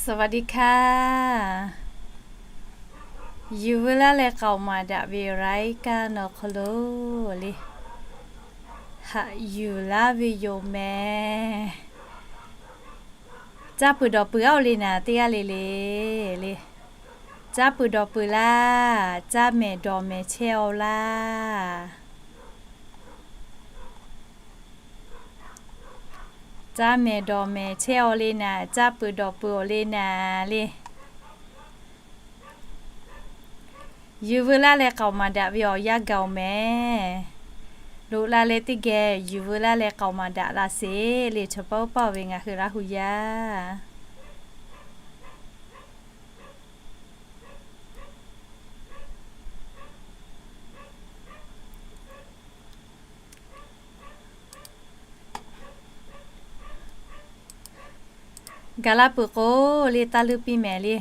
สวัสดีค่ะ Yuˬ veu laˇ leh k'aoˍ maˍ daꞈ ve รายการ awˬ hk'aw lo le, haꞈ yuˬ laˇ ve yoˬ mehˍ. Caˇ peuˬ dawˬ peuˬ-aˬ le naˍ, teˇ g'aˇ le le le. Caˇ peuˬ dawˬ peuˬ laˇ, caˇ mehˍ dawˬ mehˍ chehˇ-aw laˇ. Caˇ mehˍ dawˬ mehˍ chehˇ-aw le naˍ, caˇ peuˬ dawˬ peuˬ-aˬ le naˍ le. Yuˬ veu laˇ leh k'aoˍ maˍ daꞈ ve awˬ yanˇ gaˬ-oˬ mehˍ. Loꞈ la leh teˇ geh yuˬ veu laˇ leh k'aoˍ maˍ daꞈ la sheˍ le, chaw paˇ oˇ paˇ-oˬ ve ngaˬ hui Laˇ hu yaˇ. Gaˬ la peuˬ k'o le, taˇ leuˇ piˇ mehˍ le.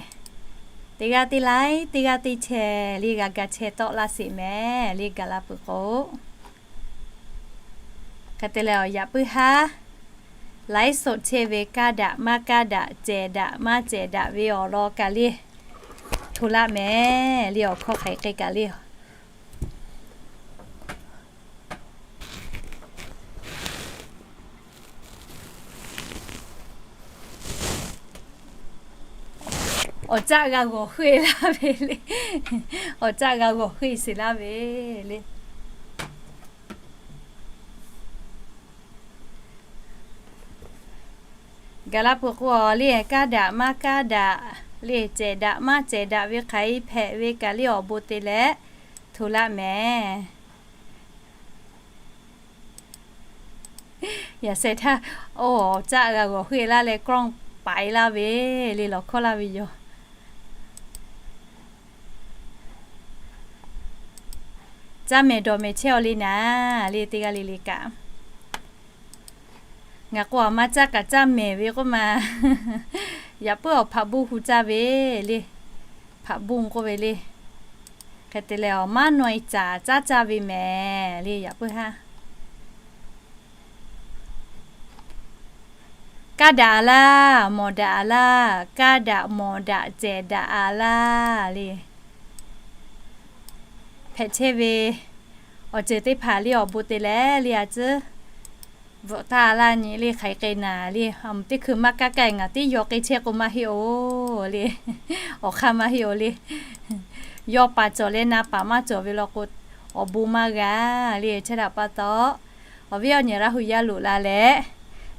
Teˇ g'aˇ teˇ laiˉ, teˇ g'aˇ teˇ chehˇ le, g'a ga chehˇ tawˆ laˇ sheˍ mehˍ le, gaˬ la peuˬ k'o. Hk'e te leh awˬ yaꞈ puiˉ haˉ, ไลฟ์สด chehˇ ve kaˇ daꞈ maˇ kaˇ daꞈ, cehˬ daꞈ maˇ cehˬ daꞈ ve awˬ lawn kaꞈ le, hto laˆ mehˍ le, awˬ hkawˇ hk'aˬ hk'e kaꞈ le. Awˬ caˆ g'a g'awˬ heuˆ-e laˇ ve le. Awˬ caˆ g'a g'awˬ heuˆ-e sheˍ laˇ ve le. Gaˬ la peuˬ k'o le, kaˇ daꞈ maˇ kaˇ daꞈ le, cehˬ daꞈ maˇ cehˬ daꞈ ve hk'aˬ hk'e hpehꞈ ve kaꞈ le, awˬ bon te leh hto laˆ mehˍ. Yaꞈ sheh htaˇ, awˬ caˆ g'a g'awˬ heuˆ-e laˇ leh กล้อง paiˍ laˇ ve le, lawˬ hkawˇ laˇ ve yoˬ. Caˇ mehˍ dawˬ mehˍ chehˇ-aw le naˍ le, teˇ g'aˇ le le kaꞈ. Ngaˬ k'o aˬ ma caˇ kaꞈ caˇ mehˍ ve k'oˆ ma. Yaꞈ puiˉ awˬ hpaꞈ buˇ hu caˇ ve le. Hpaꞈ buˇ k'oˆ ve le. Hk'e te leh awˬ maˉ nawˬ-e caˍ caˇ caˇ ve mehˍ le, yaꞈ puiˉ haˉ. Kaˇ daꞈ-a laˇ, mawˬ daꞈ-a laˇ, kaˇ daꞈ mawˬ daꞈ cehˬ daꞈ-a laˇ le. Hpehꞈ chehˇ ve awˬ ceuˬ teˇ hpaˍ le, awˬ bon te leh le a tcuhˉ bvuhꞈ taˇ laˇ nyi le, hk'aˬ hk'e naˍ le. Aˬ mvuhˬ teˇ hkui maˇ kaˇ kaˇ ngaˬ tiˉ yaw k'ai chehˇ k'o maˇ heˆ-oˬ le. Awˬ hk'aˇ maˇ heˆ-oˬ le. Yawˇ paˍ cawˬ leh na paˍ maˇ cawˬ ve law k'o, awˬ bon maˇ g'a le. Chi htaꞈ pa taw, awˬ viˉ awˬ nyi Laˇ hu yaˇ loꞈ la leh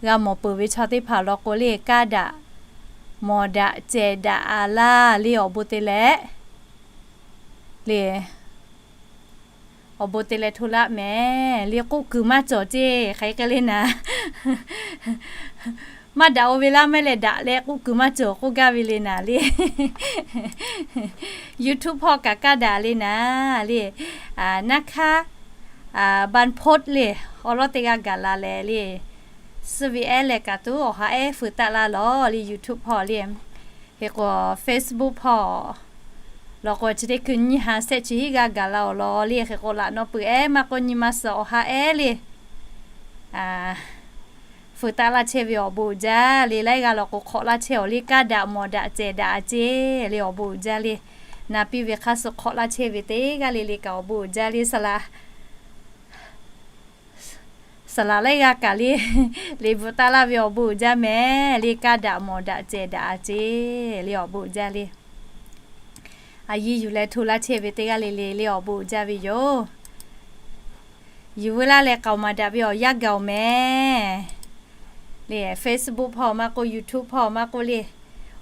g'a mawˬ peuˬ ve chaw teˇ hpaˍ law k'o le, kaˇ daꞈ mawˬ daꞈ cehˬ daꞈ-a laˇ le, awˬ bon te leh le. Awˬ bon te leh hto laˆ mehˍ le, k'oˆ kuiˬ maˇ cawˬ ceˇ, hk'aˬ hk'e le naˍ. Maˇ daꞈ-o ve laˇ mehˍ leh, daꞈ leh k'oˆ kuiˬ maˇ cawˬ k'oˆ gaˇ ve le naˍ le. YouTube hpawˇ kaꞈ kaˇ daꞈ le naˍ le. Naˇ hkaˇ บรรพต le, awˬ lawn teˇ g'aˇ gaˬ la leh le, suh ve ehˉ leh kaꞈ tuˬ awˬ ha ehˉ fuiˍ taˆ laˇ lawˬ le, YouTube hpawˇ le. Hk'e k'o Facebook hpawˇ law k'o, chi teˇ hkui nyiˇ ha shehˆ chi hiˉ g'aˇ gaˬ la awˬ lawn le. Hk'e k'o laꞈ naw peuˬ ehˉ maˇ k'oˆ, nyi ma suhˍ awˬ ha ehˉ le fuiˍ taˆ laˇ chehˇ ve awˬ bon uiˍ jaˇ le. Laiˉ g'aˇ law k'o hk'awꞈ laˇ chehˇ-aˬ le, kaˇ daꞈ mawˬ daꞈ cehˬ daꞈ-a ceˇ le, awˬ bon uiˍ jaˇ le. Na piˇ ve hk'aˇ suh hk'awꞈ laˇ chehˇ ve teˇ g'aˇ le le kaꞈ awˬ bon uiˍ jaˇ le. Saˍ laꞈ saˍ laꞈ laiˉ g'aˇ kaꞈ le, liꞈ bvuhꞈ taˍ laˇ ve awˬ bon uiˍ jaˇ mehˍ le. Kaˇ daꞈ mawˬ daꞈ cehˬ daꞈ-a ceˇ le, awˬ bon uiˍ jaˇ le. A yiˇ yuˬ leh hto laˇ chehˇ ve teˇ g'aˇ le le le, awˬ bon uiˍ jaˇ ve yoˬ. Yuˬ veu laˇ leh k'aoˍ maˍ daꞈ ve awˬ yanˇ gaˬ-oˬ mehˍ le. Facebook hpawˇ maˇ k'oˆ, YouTube hpawˇ maˇ k'oˆ le,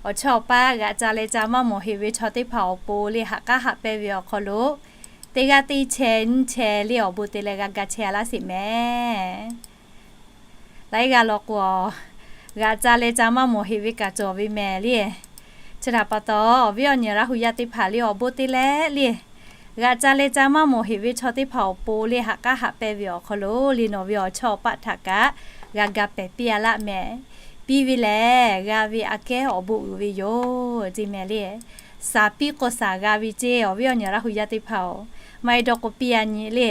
awˬ chawˇ awˬ paˇ g'aꞈ ca leh ca maˇ mawˬ heꞈ ve chaw teˇ hpaˍ awˬ pon le, haꞈ k'aˉ haꞈ pehnˇ ve awˬ hk'aw lo teˇ g'aˇ teˇ chehˇ nyiˇ chehˇ le, awˬ bon te leh g'a ga chehˇ-a laˇ sheˍ mehˍ. Laiˉ g'aˇ law k'o, g'aꞈ ca leh ca maˇ mawˬ heꞈ ve kaꞈ cawˬ ve mehˍ le. Chi htaꞈ pa taw, awˬ viˉ awˬ nyi Laˇ hu yaˇ teˇ hpaˍ le, awˬ bon te leh le, g'aꞈ ca leh ca maˇ mawˬ heꞈ ve chaw teˇ hpaˍ awˬ pon le, haꞈ k'aˉ haꞈ pehnˇ ve awˬ hk'aw lo le, nawˬ ve awˬ chawˇ awˬ paˇ htaꞈ kaꞈ g'a ga pehˍ piˇ-a laˇ mehˍ. Piˇ ve lehˬ, g'a ve aꞈ kehˉ awˬ bon uiˍ ve yoˬ ceˇ mehˍ le. Saˍ piˇ k'o saˍ g'a ve ceˇ, awˬ viˉ awˬ nyi Laˇ hu yaˇ teˇ hpaˍ-oˬ, maˇ heˆ dawˇ k'o piˇ-a nyi le.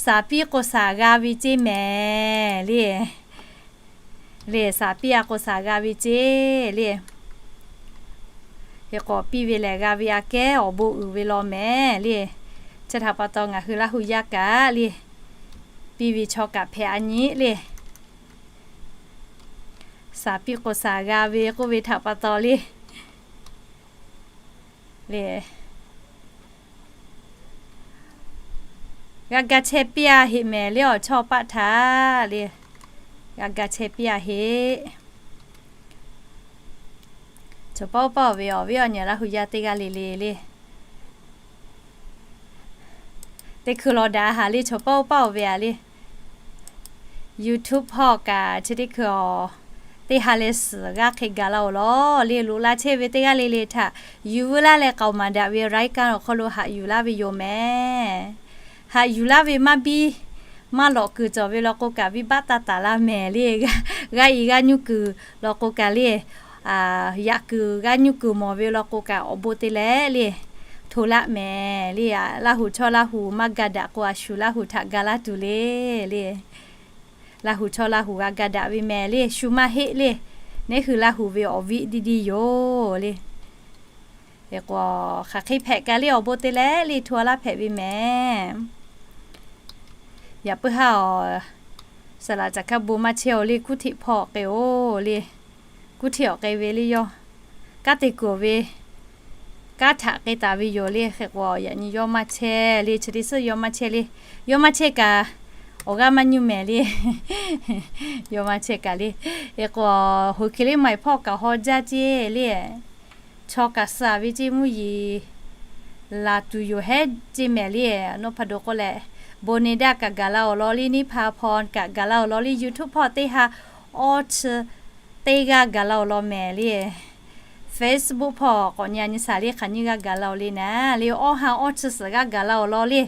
Saˍ piˇ k'o saˍ g'a ve ceˇ mehˍ le. Le saˍ piˇ-a k'o saˍ g'a ve ceˇ le. Hk'e k'o piˇ ve lehˬ g'a ve aꞈ kehˉ awˬ bon uiˍ ve law mehˍ le. Chi htaꞈ pa taw ngaˬ hui Laˇ hu yaˇ kaꞈ le, piˇ ve chaw kaꞈ hpehꞈ a nyi le. Saˍ piˇ k'o saˍ g'a ve k'oˆ ve htaꞈ pa taw le, le g'a ga chehˇ piˇ a heˆ mehˍ le awˬ chawˇ paˆ htaꞈ le. G'a ga chehˇ piˇ a heˆ. Chaw pawˆ pawˆ ve awˬ viˉ awˬ nyi Laˇ hu yaˇ teˇ g'aˇ le le le, teˇ hkui law daꞈ haˍ le chaw pawˆ pawˆ ve a le. YouTube hpawˇ kaꞈ chi teˇ hkui awˬ teˇ ha leh suhˍ g'aˇ hk'e gaˬ la-oˬ law le. Loꞈ la chehˇ ve teˇ g'aˇ le le htaꞈ yuˬ veu laˇ leh k'aoˍ maˍ daꞈ ve รายการ awˬ hk'aw lo haꞈ yuˬ laˇ ve yoˬ mehˍ. Haꞈ yuˬ laˇ ve maˇ biˇ maˇ lawꞈ kuiˬ cawˬ ve law k'o kaꞈ, viˇ baˆ taˇ taˍ laˇ mehˍ le. G'aˇ i g'aˇ nyuˇ kuiˬ law k'o kaꞈ le, yaꞈ kuiˬ g'aˇ nyuˇ kuiˬ mawˬ ve law k'o kaꞈ, awˬ bon te leh le hto laˆ mehˍ le. Laˇ hu chawˇ Laˇ hu maˇ ga daꞈ k'o, a shu Laˇ hu htaꞈ ga laˇ tuˬ le le. Laˇ hu chawˇ Laˇ hu g'a ga daꞈ ve mehˍ le. Shu maˇ heˆ le. Neˉ hui Laˇ hu ve awˬ viˉ diˇ diˇ yoˬ le. Hk'e k'o, hk'aˬ hk'e hpehꞈ kaꞈ le awˬ bon te leh le hto a laˇ hpehꞈ ve mehˍ. Yaꞈ puiˉ haˉ awˬ, saˍ laꞈ caˍ hkaˇ bon maˇ chehˇ-oˬ le, kuˉ hteꞈ hpawˇ awˬ k'e-oˬ le. Kuˉ hteꞈ awˬ k'e ve le yawˇ kanˉ te kuiˬ ve kanˉ htaꞈ k'e taˍ ve yoˬ le. Hk'e k'o, yaꞈ nyi yawˇ maˇ chehˇ le, chi teˇ suhˉ yawˇ maˇ chehˇ le. Yawˇ maˇ chehˇ kaꞈ awˬ g'aˇ maˇ nyi mehˍ le. Yawˇ maˇ chehˇ kaꞈ le. Hk'e k'o, hoꞈ hkiˬ le maˬ hpawˇ kaꞈ haw jaˇ ceˇ le. Chaw kaꞈ suh ve ceˇ mvuhˇ yeˬ laˬ tuˬ yoˬ hehˉ ceˇ mehˍ le. Nawˬ hpaˍ doˬ k'o lehˬ, Bonnie daꞈ kaꞈ gaˬ la-oˬ law le, Niˇ hpaˍ hpawˇ kaꞈ gaˬ la-oˬ law le, YouTube hpawˇ teˇ ha awˇ chi teˇ g'aˇ gaˬ la-oˬ law mehˍ le. Facebook hpawˇ k'awꞈ nyi a nyi shaˍ le, hk'aˬ nyiˇ g'aˇ gaˬ la-oˬ le naˍ le, awˇ ha awˇ chi suhˍ g'aˇ gaˬ la-oˬ law le.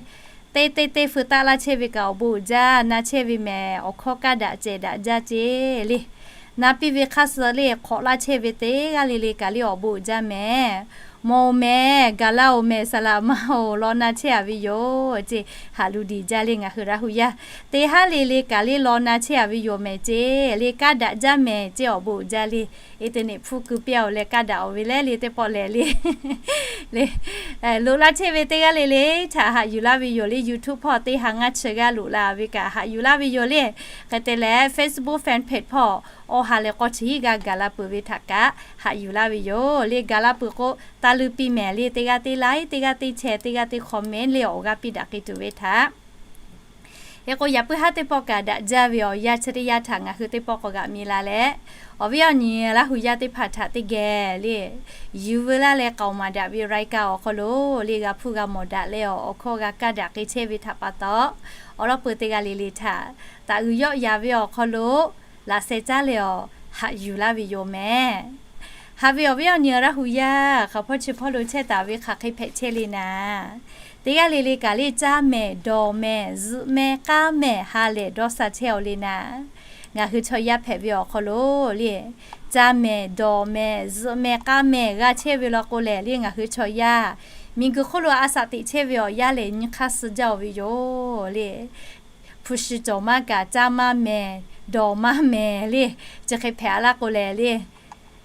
Teˇ teˇ teˇ feu taˆ laˇ chehˇ ve kaꞈ awˬ bon uiˍ jaˇ, na chehˇ ve mehˍ awˬ hkawˇ kaˇ daꞈ cehˬ daꞈ jaˇ ceˇ le. Na piˇ ve hk'aˇ suh le hk'awꞈ laˇ chehˇ ve teˇ g'aˇ le le kaꞈ le awˬ bon uiˍ jaˇ mehˍ. Mawˬ-oˬ mehˍ, gaˬ la-oˬ mehˍ, saˍ laꞈ ma-oˬ law na chehˇ a ve yoˬ ceˇ, haꞈ lu diˬ jaˇ le ngaˬ hui Laˇ hu yaˇ. Teˇ haˉ le le kaꞈ le law na chehˇ a ve yoˬ mehˍ ceˇ le, kaˇ daꞈ jaˇ mehˍ ceˇ awˬ bon uiˍ jaˇ le. Eˇ teˇ neꞈ hpfuhˇ keu piˇ-a-oˬ leh kaˇ daꞈ-oˬ ve leh le teˇ pawˆ lehˬ le. Le, loꞈ laˇ chehˇ ve teˇ g'aˇ le le htaꞈ haꞈ yuˬ laˇ ve yoˬ le. YouTube hpawˇ teˇ ha ngaˇ chi g'aˇ loꞈ la ve kaꞈ haꞈ yuˬ laˇ ve yoˬ le. Hk'e te leh Facebook fan page hpawˇ awˇ ha leh k'awˇ chi hiˉ g'aˇ gaˬ la peuˬ ve htaꞈ kaꞈ haꞈ yuˬ laˇ ve yoˬ le. Gaˬ la peuˬ k'o, taˇ luˇ piˇ mehˍ le. Teˇ g'aˇ teˇ like, teˇ g'aˇ teˇ share, teˇ g'aˇ teˇ comment le awˬ g'aˇ piˇ daꞈ k'ai tuˬ ve htaꞈ Hk'e k'o, yaꞈ puiˉ haˉ teˇ pawˆ kaꞈ daꞈ jaˇ ve awˬ yanˇ chi teˇ yanˇ htaꞈ ngaˬ hui teˇ pawˆ k'awꞈ g'aꞈ mi la leh, awˬ viˉ awˬ nyi Laˇ hu yaˇ teˇ hpaˍ htaꞈ teˇ geh le, yuˬ veu laˇ leh k'aoˍ maˍ daꞈ ve รายการ awˬ hk'aw lo le g'a hpuˇ g'a mawˬ daꞈ leh awˬ hkawˇ g'a kaˇ daꞈ k'ai chehˇ ve htaꞈ pa taw, awˬ lawn peuˬ teˇ g'aˇ le le htaꞈ taꞈ uiˍ yawˆ yaˍ ve awˬ hk'aw lo laꞈ sheh caˉ leh awˬ haꞈ yuˬ laˇ ve yoˬ mehˍ. Haꞈ ve awˬ viˉ awˬ nyi Laˇ hu yaˇ hk'aˬ hpawˇ chi hpawˇ lo chehˇ taˍ ve hk'aˬ hk'e hpehꞈ chehˇ le naˍ, teˇ g'aˇ le le kaꞈ le caˇ mehˍ, dawˬ mehˍ, zuhꞈ mehˍ, k'aˉ mehˍ, ha lehˬ dawˇ sha chehˇ-oˬ le naˍ. Ngaˬ hui chaw yaˇ hpehꞈ ve awˬ hk'aw lo le, caˇ mehˍ, dawˬ mehˍ, zuhꞈ mehˍ, k'aˉ mehˍ g'a chehˇ ve law k'o lehˬ le, ngaˬ hui chaw yaˇ miˬguiˬ hk'oˆ lo a shaꞈ teꞈ chehˇ ve awˬ yanˇ lehˬ nyi hk'aˇ suh jaˇ-oˬ ve yoˬ le. Hpu shi cawˬ maˇ kaꞈ caˇ maˇ mehˍ, dawˬ maˇ mehˍ le. Chi hk'e hpehꞈ-a laˇ k'o lehˬ le,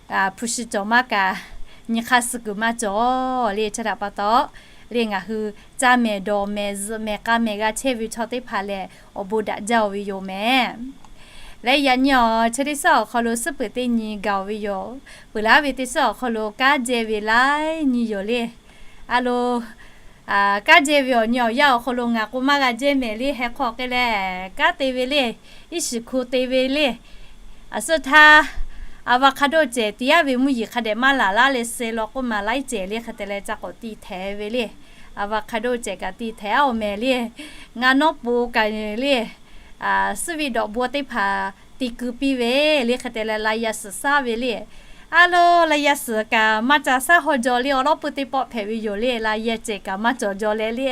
hpu shi cawˬ maˇ kaꞈ nyi hk'aˇ suh kuiˬ maˇ cawˬ le. Chi htaꞈ pa taw le, ngaˬ hui caˇ mehˍ, dawˬ mehˍ, zuhꞈ mehˍ, k'aˉ mehˍ g'a chehˇ ve chaw teˇ hpaˍ lehˬ awˬ bon daꞈ jaˇ-oˬ ve yoˬ mehˍ. Leh yaꞈ nyi awˬ chi teˇ suhˉ awˬ hk'aw lo suhˉ peuˬ teˇ nyi gaˬ-oˬ ve yoˬ. Peuˬ laˇ ve teˇ suhˉ awˬ hk'aw lo kanˉ jehˇ ve laiˉ nyi yoˬ le. A lo, kanˉ jehˇ ve awˬ nyi awˬ yanˇ awˬ hk'aw lo ngaˬ k'o maˇ g'a jehˇ mehˍ le. Heh hk'aw k'ai leh kanˉ te ve le, iˉ shiˍ hko te ve le. A suhˉ htaˇ, avocado cehˬ tiˉ yaˇ ve mvuhˇ yeˬ hk'a dehꞈ maˇ laˬ laˇ leh suh law k'oˆ maˍ laiˉ cehˬ le. Hk'e te leh ca k'awꞈ tiˇ htehˍ ve le. Avocado cehˬ kaꞈ tiˇ htehˍ-a-oˬ mehˍ le. Ngaˬ nawˉ po kaꞈ le, suhˉ ve dawꞈ baw teˇ hpaˍ tiˇ keu piˇ ve le. Hk'e te leh la yaˇ suhˍ shaˉ ve le. A lo, la yaˇ suhˍ kaꞈ maˇ ca shaˉ haw jaw le. Awˬ lawn peuˬ teˇ pawˆ hpehꞈ ve yoˬ le. La yaˇ cehˬ kaꞈ maˇ cawˬ jaw leh le.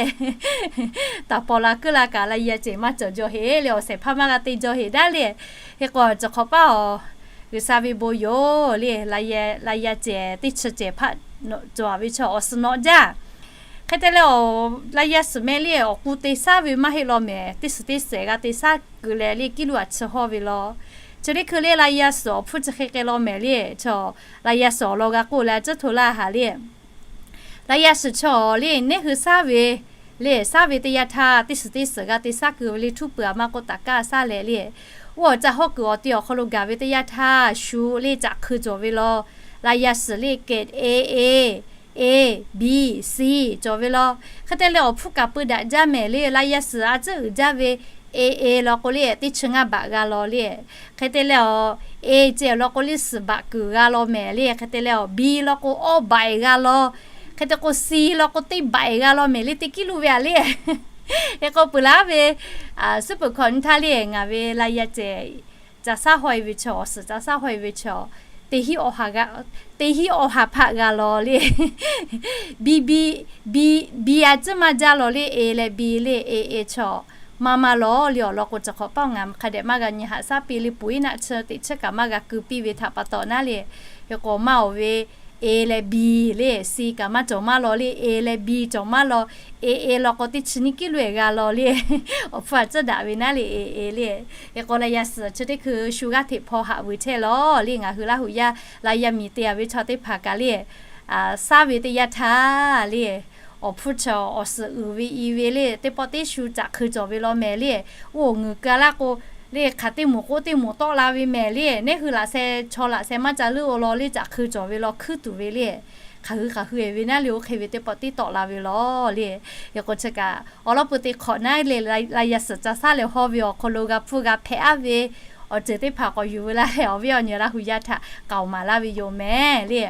Taˍ paw la kuiˉ la kaꞈ la yaˇ cehˬ maˇ cawˬ jaw heˆ le. Awˬ shehˍ hpaˇ maˇ g'a te jaw heˆ daꞈ le. Hk'e k'o, cawˬ hk'awꞈ paˉ-oˬ, G'uiˬsha ve bon yoˬ le. La yaˇ cehˬ teˇ chi cehˬ hpaˆ cawˬ ve chaw awˬ suhˍ nawꞈ jaˇ. Hk'e te leh, la yaˇ suhˍ mehˆ le awˬ k'u te shaˉ ve maˇ heˆ law mehˍ. Teˇ suhˍ teˇ shehˍ g'a te shaˉ keu leh le kiˇ lo a chi hawˇ ve law. Chi teˇ hkui le laˇ yaˇ suhˍ awˬ hpfuhˇ chi hk'e k'ai law mehˍ le. Chaw laˇ yaˇ suhˍ awˬ lawn g'a k'oˆ leh, tcuhˉ hto laˇ haˍ le. Laˇ yaˇ suhˍ chaw le, neˇ hui saˉ ve le, saˉ ve teˇ yanˇ htaˇ, teˇ suhˍ teˇ suhˍ g'a te saˉ kuiˬ ve le, htuˉ peuˬ aˬ ma k'o taˍ kaˇ saˉ leh le. Oˇ awˬ ca hawˉ kuiˬ awˬ te awˬ hk'aw lo gaˬ ve teˇ yanˇ htaˇ, shu le caꞈ hkui cawˬ ve law. Laˇ yaˇ suhˍ le, kehˬ a e, a, b, c cawˬ ve law. Hk'e te leh awˬ hpfuhˇ kaꞈ peu daꞈ jaˇ mehˍ le. Laˇ yaˇ suhˍ a tcuhˉ uiˍ jaˇ ve a e law k'o le, teˇ chi ngaˇ baꞈ g'a law le. Hk'e te leh awˬ, a ceh law k'o le, suhˍ baꞈ kuiˬ g'a law mehˍ le. Hk'e te leh awˬ, b law k'o awˇ baꞈ g'a law. Hk'e te k'o, c law k'o teˇ baꞈ g'a law mehˍ le, teˇ kiˉ luˇ ve a le. Hk'e k'o peuˬ laˉ ve, suhˉ peuˬ hkawꞈ nyi htaˇ le, ngaˬ ve laˇ yaˇ ceh ca saˉ haweh ve chaw, awˬ suhˍ ca saˉ haweh ve chaw, teˇ hinˉ awˬ haˍ hpaˆ g'a law le. B, b, b a tcuhˉ maˇ jaˇ law le, a leh b le, a a chaw maˇ maˇ law le. Awˬ lawn k'o, cawˬ hk'awꞈ paˆ ngaˬ hk'a dehꞈ maˇ g'a nyi haꞈ shaˉ piˇ le, puiˉ naˆ chi teꞈ chiˉ kaꞈ maˇ g'a keu piˇ ve htaꞈ pa taw naˉ le. Hk'e k'o maˇ awˬ ve, a leh b le, c kaꞈ maˇ cawˬ maˇ law le, a leh b cawˬ maˇ law. A a law k'o teˇ chi nyiˇ kiˉ luˇ e g'a law le. Awˬ hpfuhˇ a tcuhˉ daꞈ ve naˉ le, a a le. Hk'e k'o laˇ yaˇ suhˍ chi teˇ hkui shu g'aˇ hteꞈ hpaw haꞈ vuiˬ chehˇ law le. Ngaˬ hui Laˇ huˍ yaˇ, laˇ yaˇ miˬ te a ve chaw teˇ hpaˍ kaꞈ le, saˉ ve teˇ yanˇ htaˇ le, awˬ hpfuhˇ chaw awˬ suhˍ uiˍ ve i ve le, teˇ pawˆ teˇ shu caꞈ hkui cawˬ ve law mehˍ le. Oˇ awˬ ngeuˍ ka laˇ k'o le, hk'aˬ teˇ moˍ k'oˆ teˇ moˍ tawˆ la ve mehˍ le. Neˇ hui laꞈ sheh, chaw laꞈ sheh maˇ ca leuˆ o law le, caꞈ hkui cawˬ ve law hkuiˉ tuˬ ve le. Hk'aˬ hui hk'aˬ hui e ve naˉ le, oˇ hk'e ve teˇ pawˆ tiˉ tawˆ la ve law le. Hk'e k'o chi kaꞈ awˬ lawn peu te hk'awꞈ naˉ le, laˇ yaˇ suhˍ ca saˉ leh hawˇ ve awˬ hk'aw lo g'a hpfuhˇ g'a hpehꞈ aˉ ve awˬ ceuˬ teˇ hpaˍ k'awꞈ yuˬ veu laˇ leh, awˬ viˉ awˬ nyi Laˇ huˍ yaˇ htaꞈ k'aoˍ maˍ laˇ ve yoˬ mehˍ le.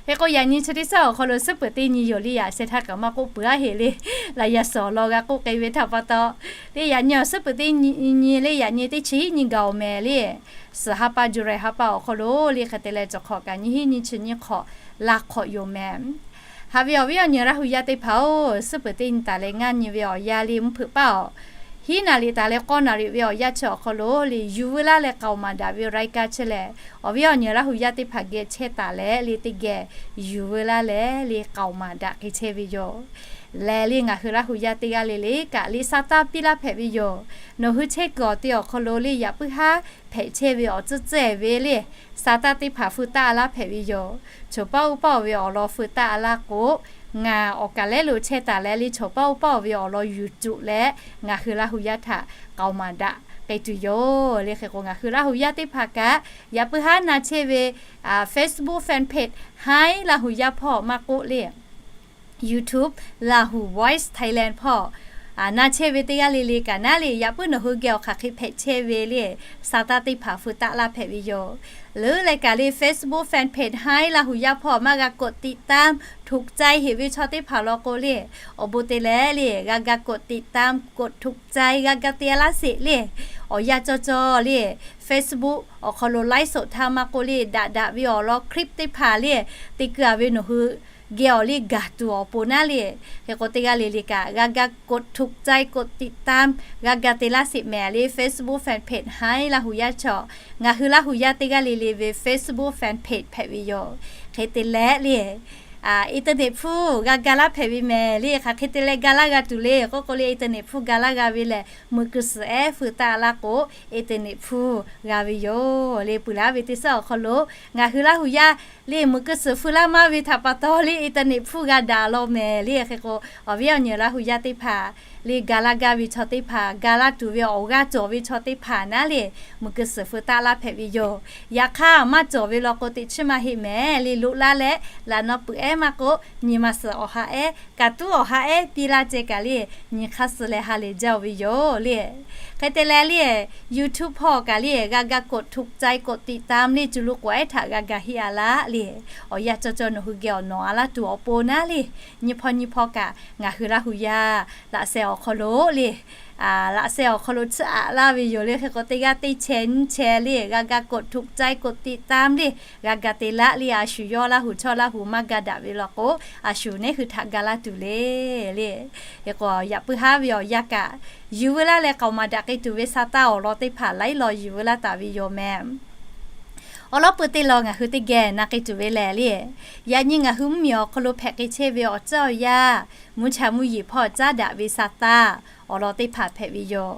Hk'e k'o yaꞈ nyi chi teˇ suhˉ awˬ hk'aw lo suhˉ peuˬ teˇ nyi yoˬ le, yaꞈ sheh htaˇ kaꞈ maˇ k'oˆ peuˬ aˉ heˆ le. Laˇ yaˇ suhˍ awˬ lawn g'a k'oˆ k'ai ve htaꞈ pa taw le, yaꞈ nyi awˬ suhˉ peuˬ teˇ nyi le, yaꞈ nyi teˇ chi hiˉ nyi gaˬ oˬ mehˍ le. Suhˍ ha pa July ha pa awˬ hk'aw lo le, hk'e te leh cawˬ hk'awꞈ kaꞈ nyiˇ hiˉ nyiˇ chi nyiˇ hk'awꞈ laˇ hk'awꞈ yoˬ mehˍ. Haꞈ ve awˬ viˉ awˬ nyi Laˇ huˍ yaˇ teˇ hpaˍ-oˬ, suhˉ peuˬ teˇ nyi taˍ leh ngaˇ nyi ve awˬ yanˇ le mvuhˇ hpeuꞈ paˆ awˬ hiˉ naˍ riˍ taˍ leh k'awˇ naˍ riˍ ve awˬ yanˇ chi awˬ hk'aw lo le, yuˬ veu laˇ leh k'aoˍ maˍ daꞈ ve awˬ รายการ chi lehˬ, awˬ viˉ awˬ nyi Laˇ huˍ yaˇ teˇ hpaˍ geh chehˇ taˍ leh le, teˇ geh yuˬ veu laˇ leh le k'aoˍ maˍ daꞈ hk'e chehˇ ve yoˬ. Lehˬ le ngaˬ hui Laˇ huˍ yaˇ teˇ g'aˇ le le kaꞈ le sa taˇ piˇ laˇ hpehꞈ ve yoˬ. Nawˬ hui chehˇ kuiˬ awˬ te awˬ hk'aw lo le yaꞈ puiˉ haˉ hpehꞈ chehˇ ve awˬ tcuhˉ tcuhˉ ve le, sa taˇ teˇ hpaˍ feu taˆ laˇ hpehꞈ ve yoˬ. Choˬ paˆ uˉ paˆ oˬ ve awˬ lawn feu taˆ laˇ k'o, ngaˬ awˬ kaˍ lehˉ lo chehˇ taˍ leh le choˬ paˆ uˉ paˆ oˬ ve awˬ lawn yuˬ tuˬ leh, ngaˬ hui Laˇ huˍ yaˇ htaꞈ k'aoˍ maˍ daꞈ k'ai tuˬ yoˬ le. Hk'e k'o ngaˬ hui Laˇ huˍ yaˇ teˇ hpaˍ kaꞈ yaꞈ puiˉ haˉ na chehˇ ve Facebook fan page Hi Laˇ huˍ yaˇ hpawˇ maˇ k'oˆ le, YouTube Lahu Voice Thailand hpawˇ na chehˇ ve teˇ g'aˇ le le kaꞈ naˉ le, yaꞈ puiˉ nawˬ hui geh awˬ hk'aˬ hk'e hpehꞈ chehˇ ve le, sa taˇ teˇ hpaˍ feu taˆ laˇ hpehꞈ ve yoˬ. Leuˉ leh kaꞈ le Facebook fan page Hi Laˇ huˍ yaˇ hpawˇ maˇ g'a กดติดตาม ถูกใจ heꞈ ve chaw teˇ hpaˍ law k'o le, awˬ bon te leh le g'a ga กดติดตาม กดถูกใจ g'a ga te laˇ sheˍ le. Awˬ yanˇ cawˇ cawˇ le Facebook awˬ hk'aw lo ไลฟ์สด htaˇ maˇ k'oˆ le, daꞈ daꞈ ve awˬ lawn คลิป teˇ hpaˍ le, te keu a ve nawˬ hui geh awˬ le gaˬ tuˬ awˬ pon naˉ le. Hk'e k'o teˇ g'aˇ le le kaꞈ g'a ga กดถูกใจ กดติดตาม g'a ga te laˇ sheˍ mehˍ le. Facebook fan page Hi Laˇ huˍ yaˇ chaw, ngaˬ hui Laˇ huˍ yaˇ teˇ g'aˇ le le ve Facebook fan page hpehꞈ ve yoˬ. Hk'e te leh le internet hpfuhˇ g'a ga laˇ hpehꞈ ve mehˍ le. Hk'aˬ hk'e te leh ga laˇ g'a tuˬ le k'oˆ k'o le, internet hpfuhˇ ga laˇ g'a ve lehˬ, meuꞈ keu suhˍ ehˉ feu taˆ laˇ k'o, internet hpfuhˇ g'a ve yoˬ le. Peuˬ laˇ ve teˇ suhˉ awˬ hk'aw lo ngaˬ hui Laˇ huˍ yaˇ le meuꞈ keu suhˍ feu laˇ maˇ ve htaꞈ pa taw le internet hpfuhˇ g'a daꞈ law mehˍ le. Hk'e k'o awˬ viˉ awˬ nyi Laˇ huˍ yaˇ teˇ hpaˍ le ga laˇ gaˇ ve chaw teˇ hpaˍ, ga laˇ tuˬ ve awˬ g'aˇ cawˬ ve chaw teˇ hpaˍ naˉ le, meuꞈ keu suhˍ feu taˆ laˇ hpehꞈ ve yoˬ. Yaꞈ hk'aˇ maˇ cawˬ ve law k'o teꞈ chiˉ maˇ heˆ mehˍ le. Loꞈ laˇ leh laꞈ naw peuˬ ehˉ maˇ k'oˆ, nyi ma suhˍ awˬ ha ehˉ, kaꞈ tuˉ awˬ ha ehˉ piˇ laˇ ceh kaꞈ le, nyi hk'aˇ suh leh ha lehˬ jaˇ-oˬ ve yoˬ le. Hk'e te leh le YouTube hpawˇ kaꞈ le g'a ga กดถูกใจ กดติดตาม le, cuˬ lo k'awꞈ ehˉ htaꞈ g'a ga heˆ a laˇ le. Awˬ yanˇ cawˇ cawˇ nawˬ hui geh awˬ nawˬ a laˇ tuˬ awˬ pon naˉ le, nyi hpawˇ nyi hpawˇ kaꞈ ngaˬ hui Laˇ huˍ yaˇ laꞈ sheh awˬ hk'aw lo le, laꞈ sheh awˬ hk'aw lo tsuhˇ aꞈ laˇ ve yoˬ le. Hk'e k'o teˇ g'aˇ teˇ chehˇ nyiˇ chehˇ le g'a ga กดถูกใจ กดติดตาม le, g'a ga te laˇ le. A shu yawˇ Laˇ huˍ chawˇ Laˇ huˍ maˇ ga daꞈ ve law k'o, a shu neˉ hui htaꞈ ga laˇ tuˬ le le. Hk'e k'o yaꞈ puiˉ haˉ ve awˬ yanˇ kaꞈ yuˬ veu laˇ leh k'aoˍ maˍ daꞈ k'ai tuˬ ve sa taˇ awˬ lawn teˇ hpaˍ laiˉ law yuˬ veu laˇ taˍ ve yoˬ mehˍ. Awˬ lawn peu te law ngaˬ hui teˇ geh na k'ai tuˬ ve lehˬ le, yaꞈ nyi ngaˬ hui mvuhˇmiˬ awˬ hk'aw lo hpehꞈ k'ai chehˇ ve awˬ tcuhˉ awˬ yaˇ, mvuhˇ cha mvuhˇ yeˬ hpawˇ caˉ daꞈ ve sa taˇ awˬ lawn teˇ hpaˍ hpehꞈ ve yoˬ.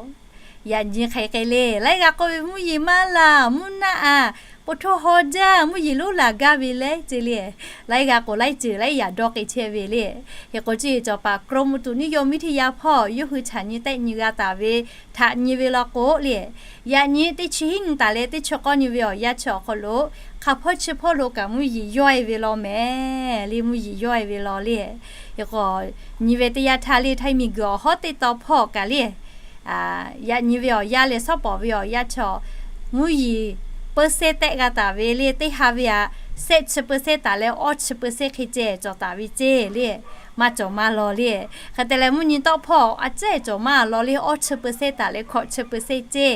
Yaꞈ nyi hk'e hk'e le, laiˉ g'a k'oˆ ve mvuhˇ yeˬ maˇ laˬ, mvuhˇ naˆ a, po htoˇ haw jaˇ, mvuhˇ yeˬ lonˉ laˬ gaˇ ve le ce le. Laiˉ g'a k'o laiˉ ceuˬ laiˉ yaꞈ dawˇ k'ai chehˇ ve le. Hk'e k'o, chi cawˬ paˍ กรมอุตุนิยมวิทยา hpawˇ yawˇ hui htaꞈ nyi tehˆ nyi g'a taˍ ve htaꞈ nyi ve law k'o le, yaꞈ nyi teˇ chi hiˉ nyi taˍ leh teˇ chi k'awˇ nyi ve awˬ yanˇ chi awˬ hk'aw lo hk'a hpawˇ chi hpawˇ lo kaꞈ mvuhˇ yeˬ yawˇ e ve law mehˍ le, mvuhˇ yeˬ yawˇ e ve law le. Hk'e k'o, nyi ve teˇ yanˇ htaˇ le, htaiˇ miˬguiˬ awˬ hawˉ teˇ taw hpawˇ kaꞈ le, yaꞈ nyi ve awˬ yanˇ leh shawˉ pawˍ ve awˬ yanˇ chaw mvuhˇ yeˬ เปอร์เซ็นต์ tehˆ g'a taˍ ve le, teˇ ha ve aꞈ shehˆ chi เปอร์เซ็นต์ taˍ leh awˇ chi เปอร์เซ็นต์ hk'e ceh cawˬ taˍ ve ce le. Maˇ cawˬ maˇ law le. Hk'e te leh mvuhˇ nyi tawˆ hpawˇ a cehˇ cawˬ maˇ law le, awˇ chi เปอร์เซ็นต์ taˍ leh hkawꞈ chi เปอร์เซ็นต์ ce.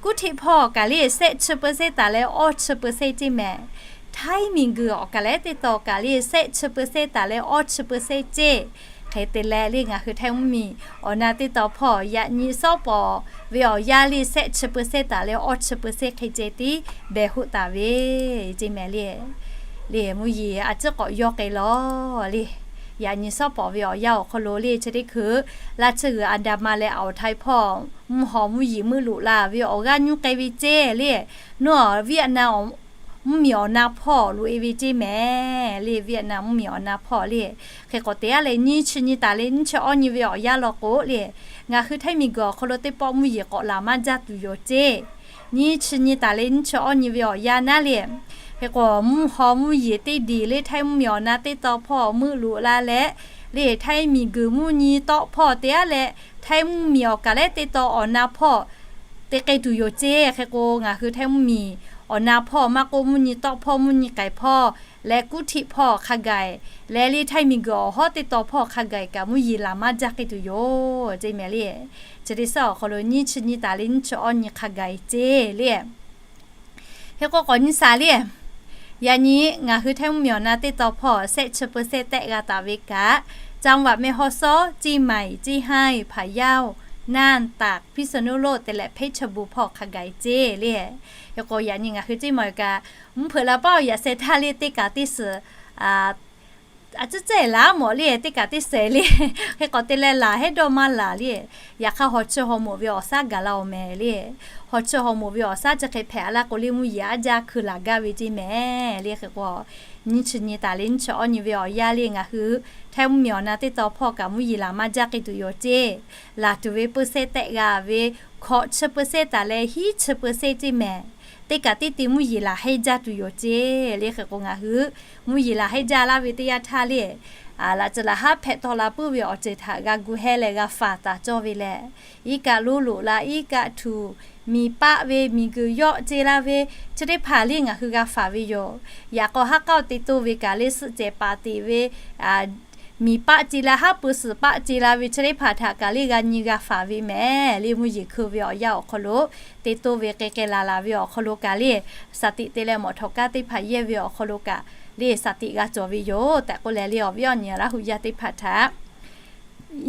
Kuˉ htiˆ hpawˇ kaꞈ le shehˆ chi เปอร์เซ็นต์ taˍ leh awˇ chi เปอร์เซ็นต์ ce mehˍ. Htaiˇ miˬguiˬ awˬ kaˬ lehˉ teˇ taw kaꞈ le shehˆ chi เปอร์เซ็นต์ taˍ leh awˇ chi เปอร์เซ็นต์ ce. Hk'e te leh le ngaˬ hui htaiˇ mvuhˇ miˬ awˬ na teˇ taw hpawˇ yaꞈ nyi shawˉ pawˍ ve awˬ yanˇ le shehˆ chi เปอร์เซ็นต์ taˍ leh awˇ chi เปอร์เซ็นต์ hk'e ceh tiˉ behˬ hoˆ taˍ ve ce mehˍ le. Le mvuhˇ yeˬ a ciˉ k'awꞈ yawˇ k'ai law le. Yaꞈ nyi shawˉ pawˍ ve awˬ yanˇ awˬ hk'aw lo le chi teˇ hkui laˇ tsuhˇ g'uiˬ Andaˍman leh Awˬ htaiˍ hpawˇ mvuhˇ haw mvuhˇ yeˬ meuˆ loꞈ la ve awˬ g'aˇ nyuˇ k'ai ve ce le. Nawˬ Vietnam mvuhˇ miˬ awˬ na hpawˇ loꞈ e ve ce mehˍ le. Vietnam mvuhˇ miˬ awˬ na hpawˇ le. Hk'e k'o te aˉ leh nyiˇ chi nyi taˍ leh nyiˇ chi awˇ nyi ve awˬ yanˇ law k'o le, ngaˬ hui htaiˇ miˬguiˬ awˬ hk'aw lo teˇ pawˆ mvuhˇ yeˬ k'awꞈ laˬ maˇ jaˇ tuˬ yoˬ ce. Nyiˇ chi nyi taˍ leh nyiˇ chi awˇ nyi ve awˬ yanˇ naˉ le. Hk'e k'o mvuhˇ haw mvuhˇ yeˬ teˇ diˬ le htaiˇ mvuhˇ miˬ awˬ na teˇ taw hpawˇ meuˆ loꞈ la leh, le htaiˇ miˬguiˬ mvuhˇ nyi tawˆ hpawˇ te aˉ leh htaiˇ mvuhˇ miˬ awˬ kaˬ lehˉ teˇ taw awˬ na hpawˇ te k'ai tuˬ yoˬ ce. Hk'e k'o ngaˬ hui htaiˇ mvuhˇ miˬ awˬ na hpawˇ maˇ k'oˆ mvuhˇ nyi tawˆ hpawˇ mvuhˇ nyi k'ai hpawˇ leh kuˉ htiˆ hpawˇ hk'a gaˬ leh le htaiˇ miˬguiˬ awˬ hawˉ teˇ taw hpawˇ hk'a gaˬ kaꞈ mvuhˇ yeˬ laˬ maˇ jaˇ k'ai tuˬ yoˬ ce mehˍ le. Chi teˇ suhˉ awˬ hk'aw lo nyiˇ chi nyi taˍ leh nyiˇ chi awˇ nyi hk'a gaˬ ce le. Hk'e k'o k'awꞈ nyi shaˍ le. Yaꞈ nyi ngaˬ hui htaiˇ mvuhˇ miˬ awˬ na teˇ taw hpawˇ shehˆ chi เปอร์เซ็นต์ tehˆ g'a taˍ ve kaꞈ, จังหวัดแม่ฮ่องสอน เชียงใหม่ เชียงราย พะเยา น่าน ตาก พิษณุโลก te leh เพชรบูรณ์ hpawˇ hk'a gaˬ ce le. Hk'e k'o yaꞈ nyi ngaˬ hui ceˇ maˬ kaꞈ mvuhˇ hpeuꞈ la paˉ awˬ yaꞈ sheh htaˇ le teˇ kaꞈ teˇ suhˍ a ciˉ cehˇ laˬ mawˬ le, teˇ kaꞈ teˇ suhˍ le. Hk'e k'awꞈ te leh laˬ hehˉ dawˇ maˇ laˬ le. Yaꞈ hk'aˇ hawˬ chi hawˬ moˍ ve awˬ shaˉ gaˬ la-oˬ mehˍ le. Hawˬ chi hawˬ moˍ ve awˬ shaˉ chi hk'e hpehꞈ a laˇ k'o le mvuhˇ yeˬ aˉ jaˇ hkui laˬ gaˇ ve ceˇ mehˍ le. Hk'e k'o nyiˇ chi nyi taˍ leh nyiˇ chi awˇ nyi ve awˬ yanˇ le ngaˬ hui htaiˇ mvuhˇ miˬ awˬ na teˇ taw hpawˇ kaꞈ mvuhˇ yeˬ laˬ maˇ jaˇ k'ai tuˬ yoˬ ce. Laˬ tuˬ ve เปอร์เซ็นต์ tehˆ g'a ve hkawꞈ chi เปอร์เซ็นต์ taˍ leh hiˉ chi เปอร์เซ็นต์ ceˇ mehˍ. Teˇ kaꞈ teˇ te mvuhˇ yeˬ laˬ hehˉ jaˇ tuˬ yoˬ ce le. Hk'e k'o ngaˬ hui mvuhˇ yeˬ laˬ hehˉ jaˇ laˇ ve teˇ yanˇ htaˇ le, laꞈ ceuˬ laꞈ haˉ hpehꞈ taw la puiˉ ve awˬ ceuˬ htaꞈ g'a gu hehˉ leh g'a faˍ taˍ cawˇ ve lehˬ, iˉ kaˆ lonˉ loꞈ la, iˉ kaˆ htuꞈ, miˬ paˆ ve miˬguiˬ yawˆ ce la ve, chi teˇ hpaˍ le ngaˬ hui g'a faˍ ve yoˬ. Yaꞈ k'aw haˉ k'aoˆ te toˇ ve kaꞈ le suhˆ cehˬ paˍ teꞈ ve miˬ paˆ ce la, haˉ pui suhˍ paˆ ce la ve chi teˇ hpaˍ htaꞈ kaꞈ le g'a nyi g'a faˍ ve mehˍ le. Mvuhˇ yeˬ hkui ve awˬ yanˇ awˬ hk'aw lo te toˇ ve k'ai k'ai laˬ laˬ ve awˬ hk'aw lo kaꞈ le, shaˍ tiꞈ te leh mawꞈ htawꞈ kaˇ teˇ hpaˍ yehˇ ve awˬ hk'aw lo kaꞈ le shaˍ tiꞈ g'a cawˬ ve yoˬ tehꞈ k'oˆ leh le awˬ viˉ awˬ nyi Laˇ huˍ yaˇ teˇ hpaˍ htaꞈ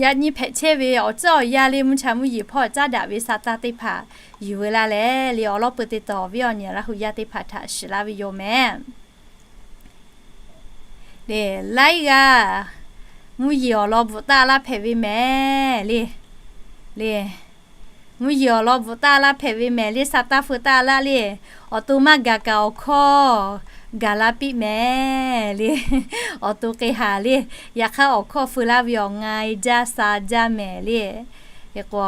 yaꞈ nyi hpehꞈ chehˇ ve awˬ ceuˬ awˬ yanˇ le mvuhˇ cha mvuhˇ yeˬ hpawˇ caˉ daꞈ ve sa taˇ teˇ hpaˍ yuˬ veu laˇ leh le awˬ lawˉ peu te tawˬ awˬ viˉ awˬ nyi Laˇ huˍ yaˇ teˇ hpaˍ htaꞈ shiˍ laˇ ve yoˬ mehˍ. Le, laiˉ g'aˇ mvuhˇ yeˬ awˬ lawn bvuhꞈ taˆ laˇ hpehꞈ ve mehˍ le. Le, mvuhˇ yeˬ awˬ lawn bvuhꞈ taˆ laˇ hpehꞈ ve mehˍ le, sa taˇ feu taˆ laˇ le. Awˬ to maˇ gaˬ kaꞈ awˬ hkawˇ gaˬ la piˇ mehˍ le. Awˬ to k'ai haˍ le. Yaꞈ hk'aˇ awˬ hkawˇ feu laˇ ve awˬ nga e jaˇ sa jaˇ mehˍ le. Hk'e k'o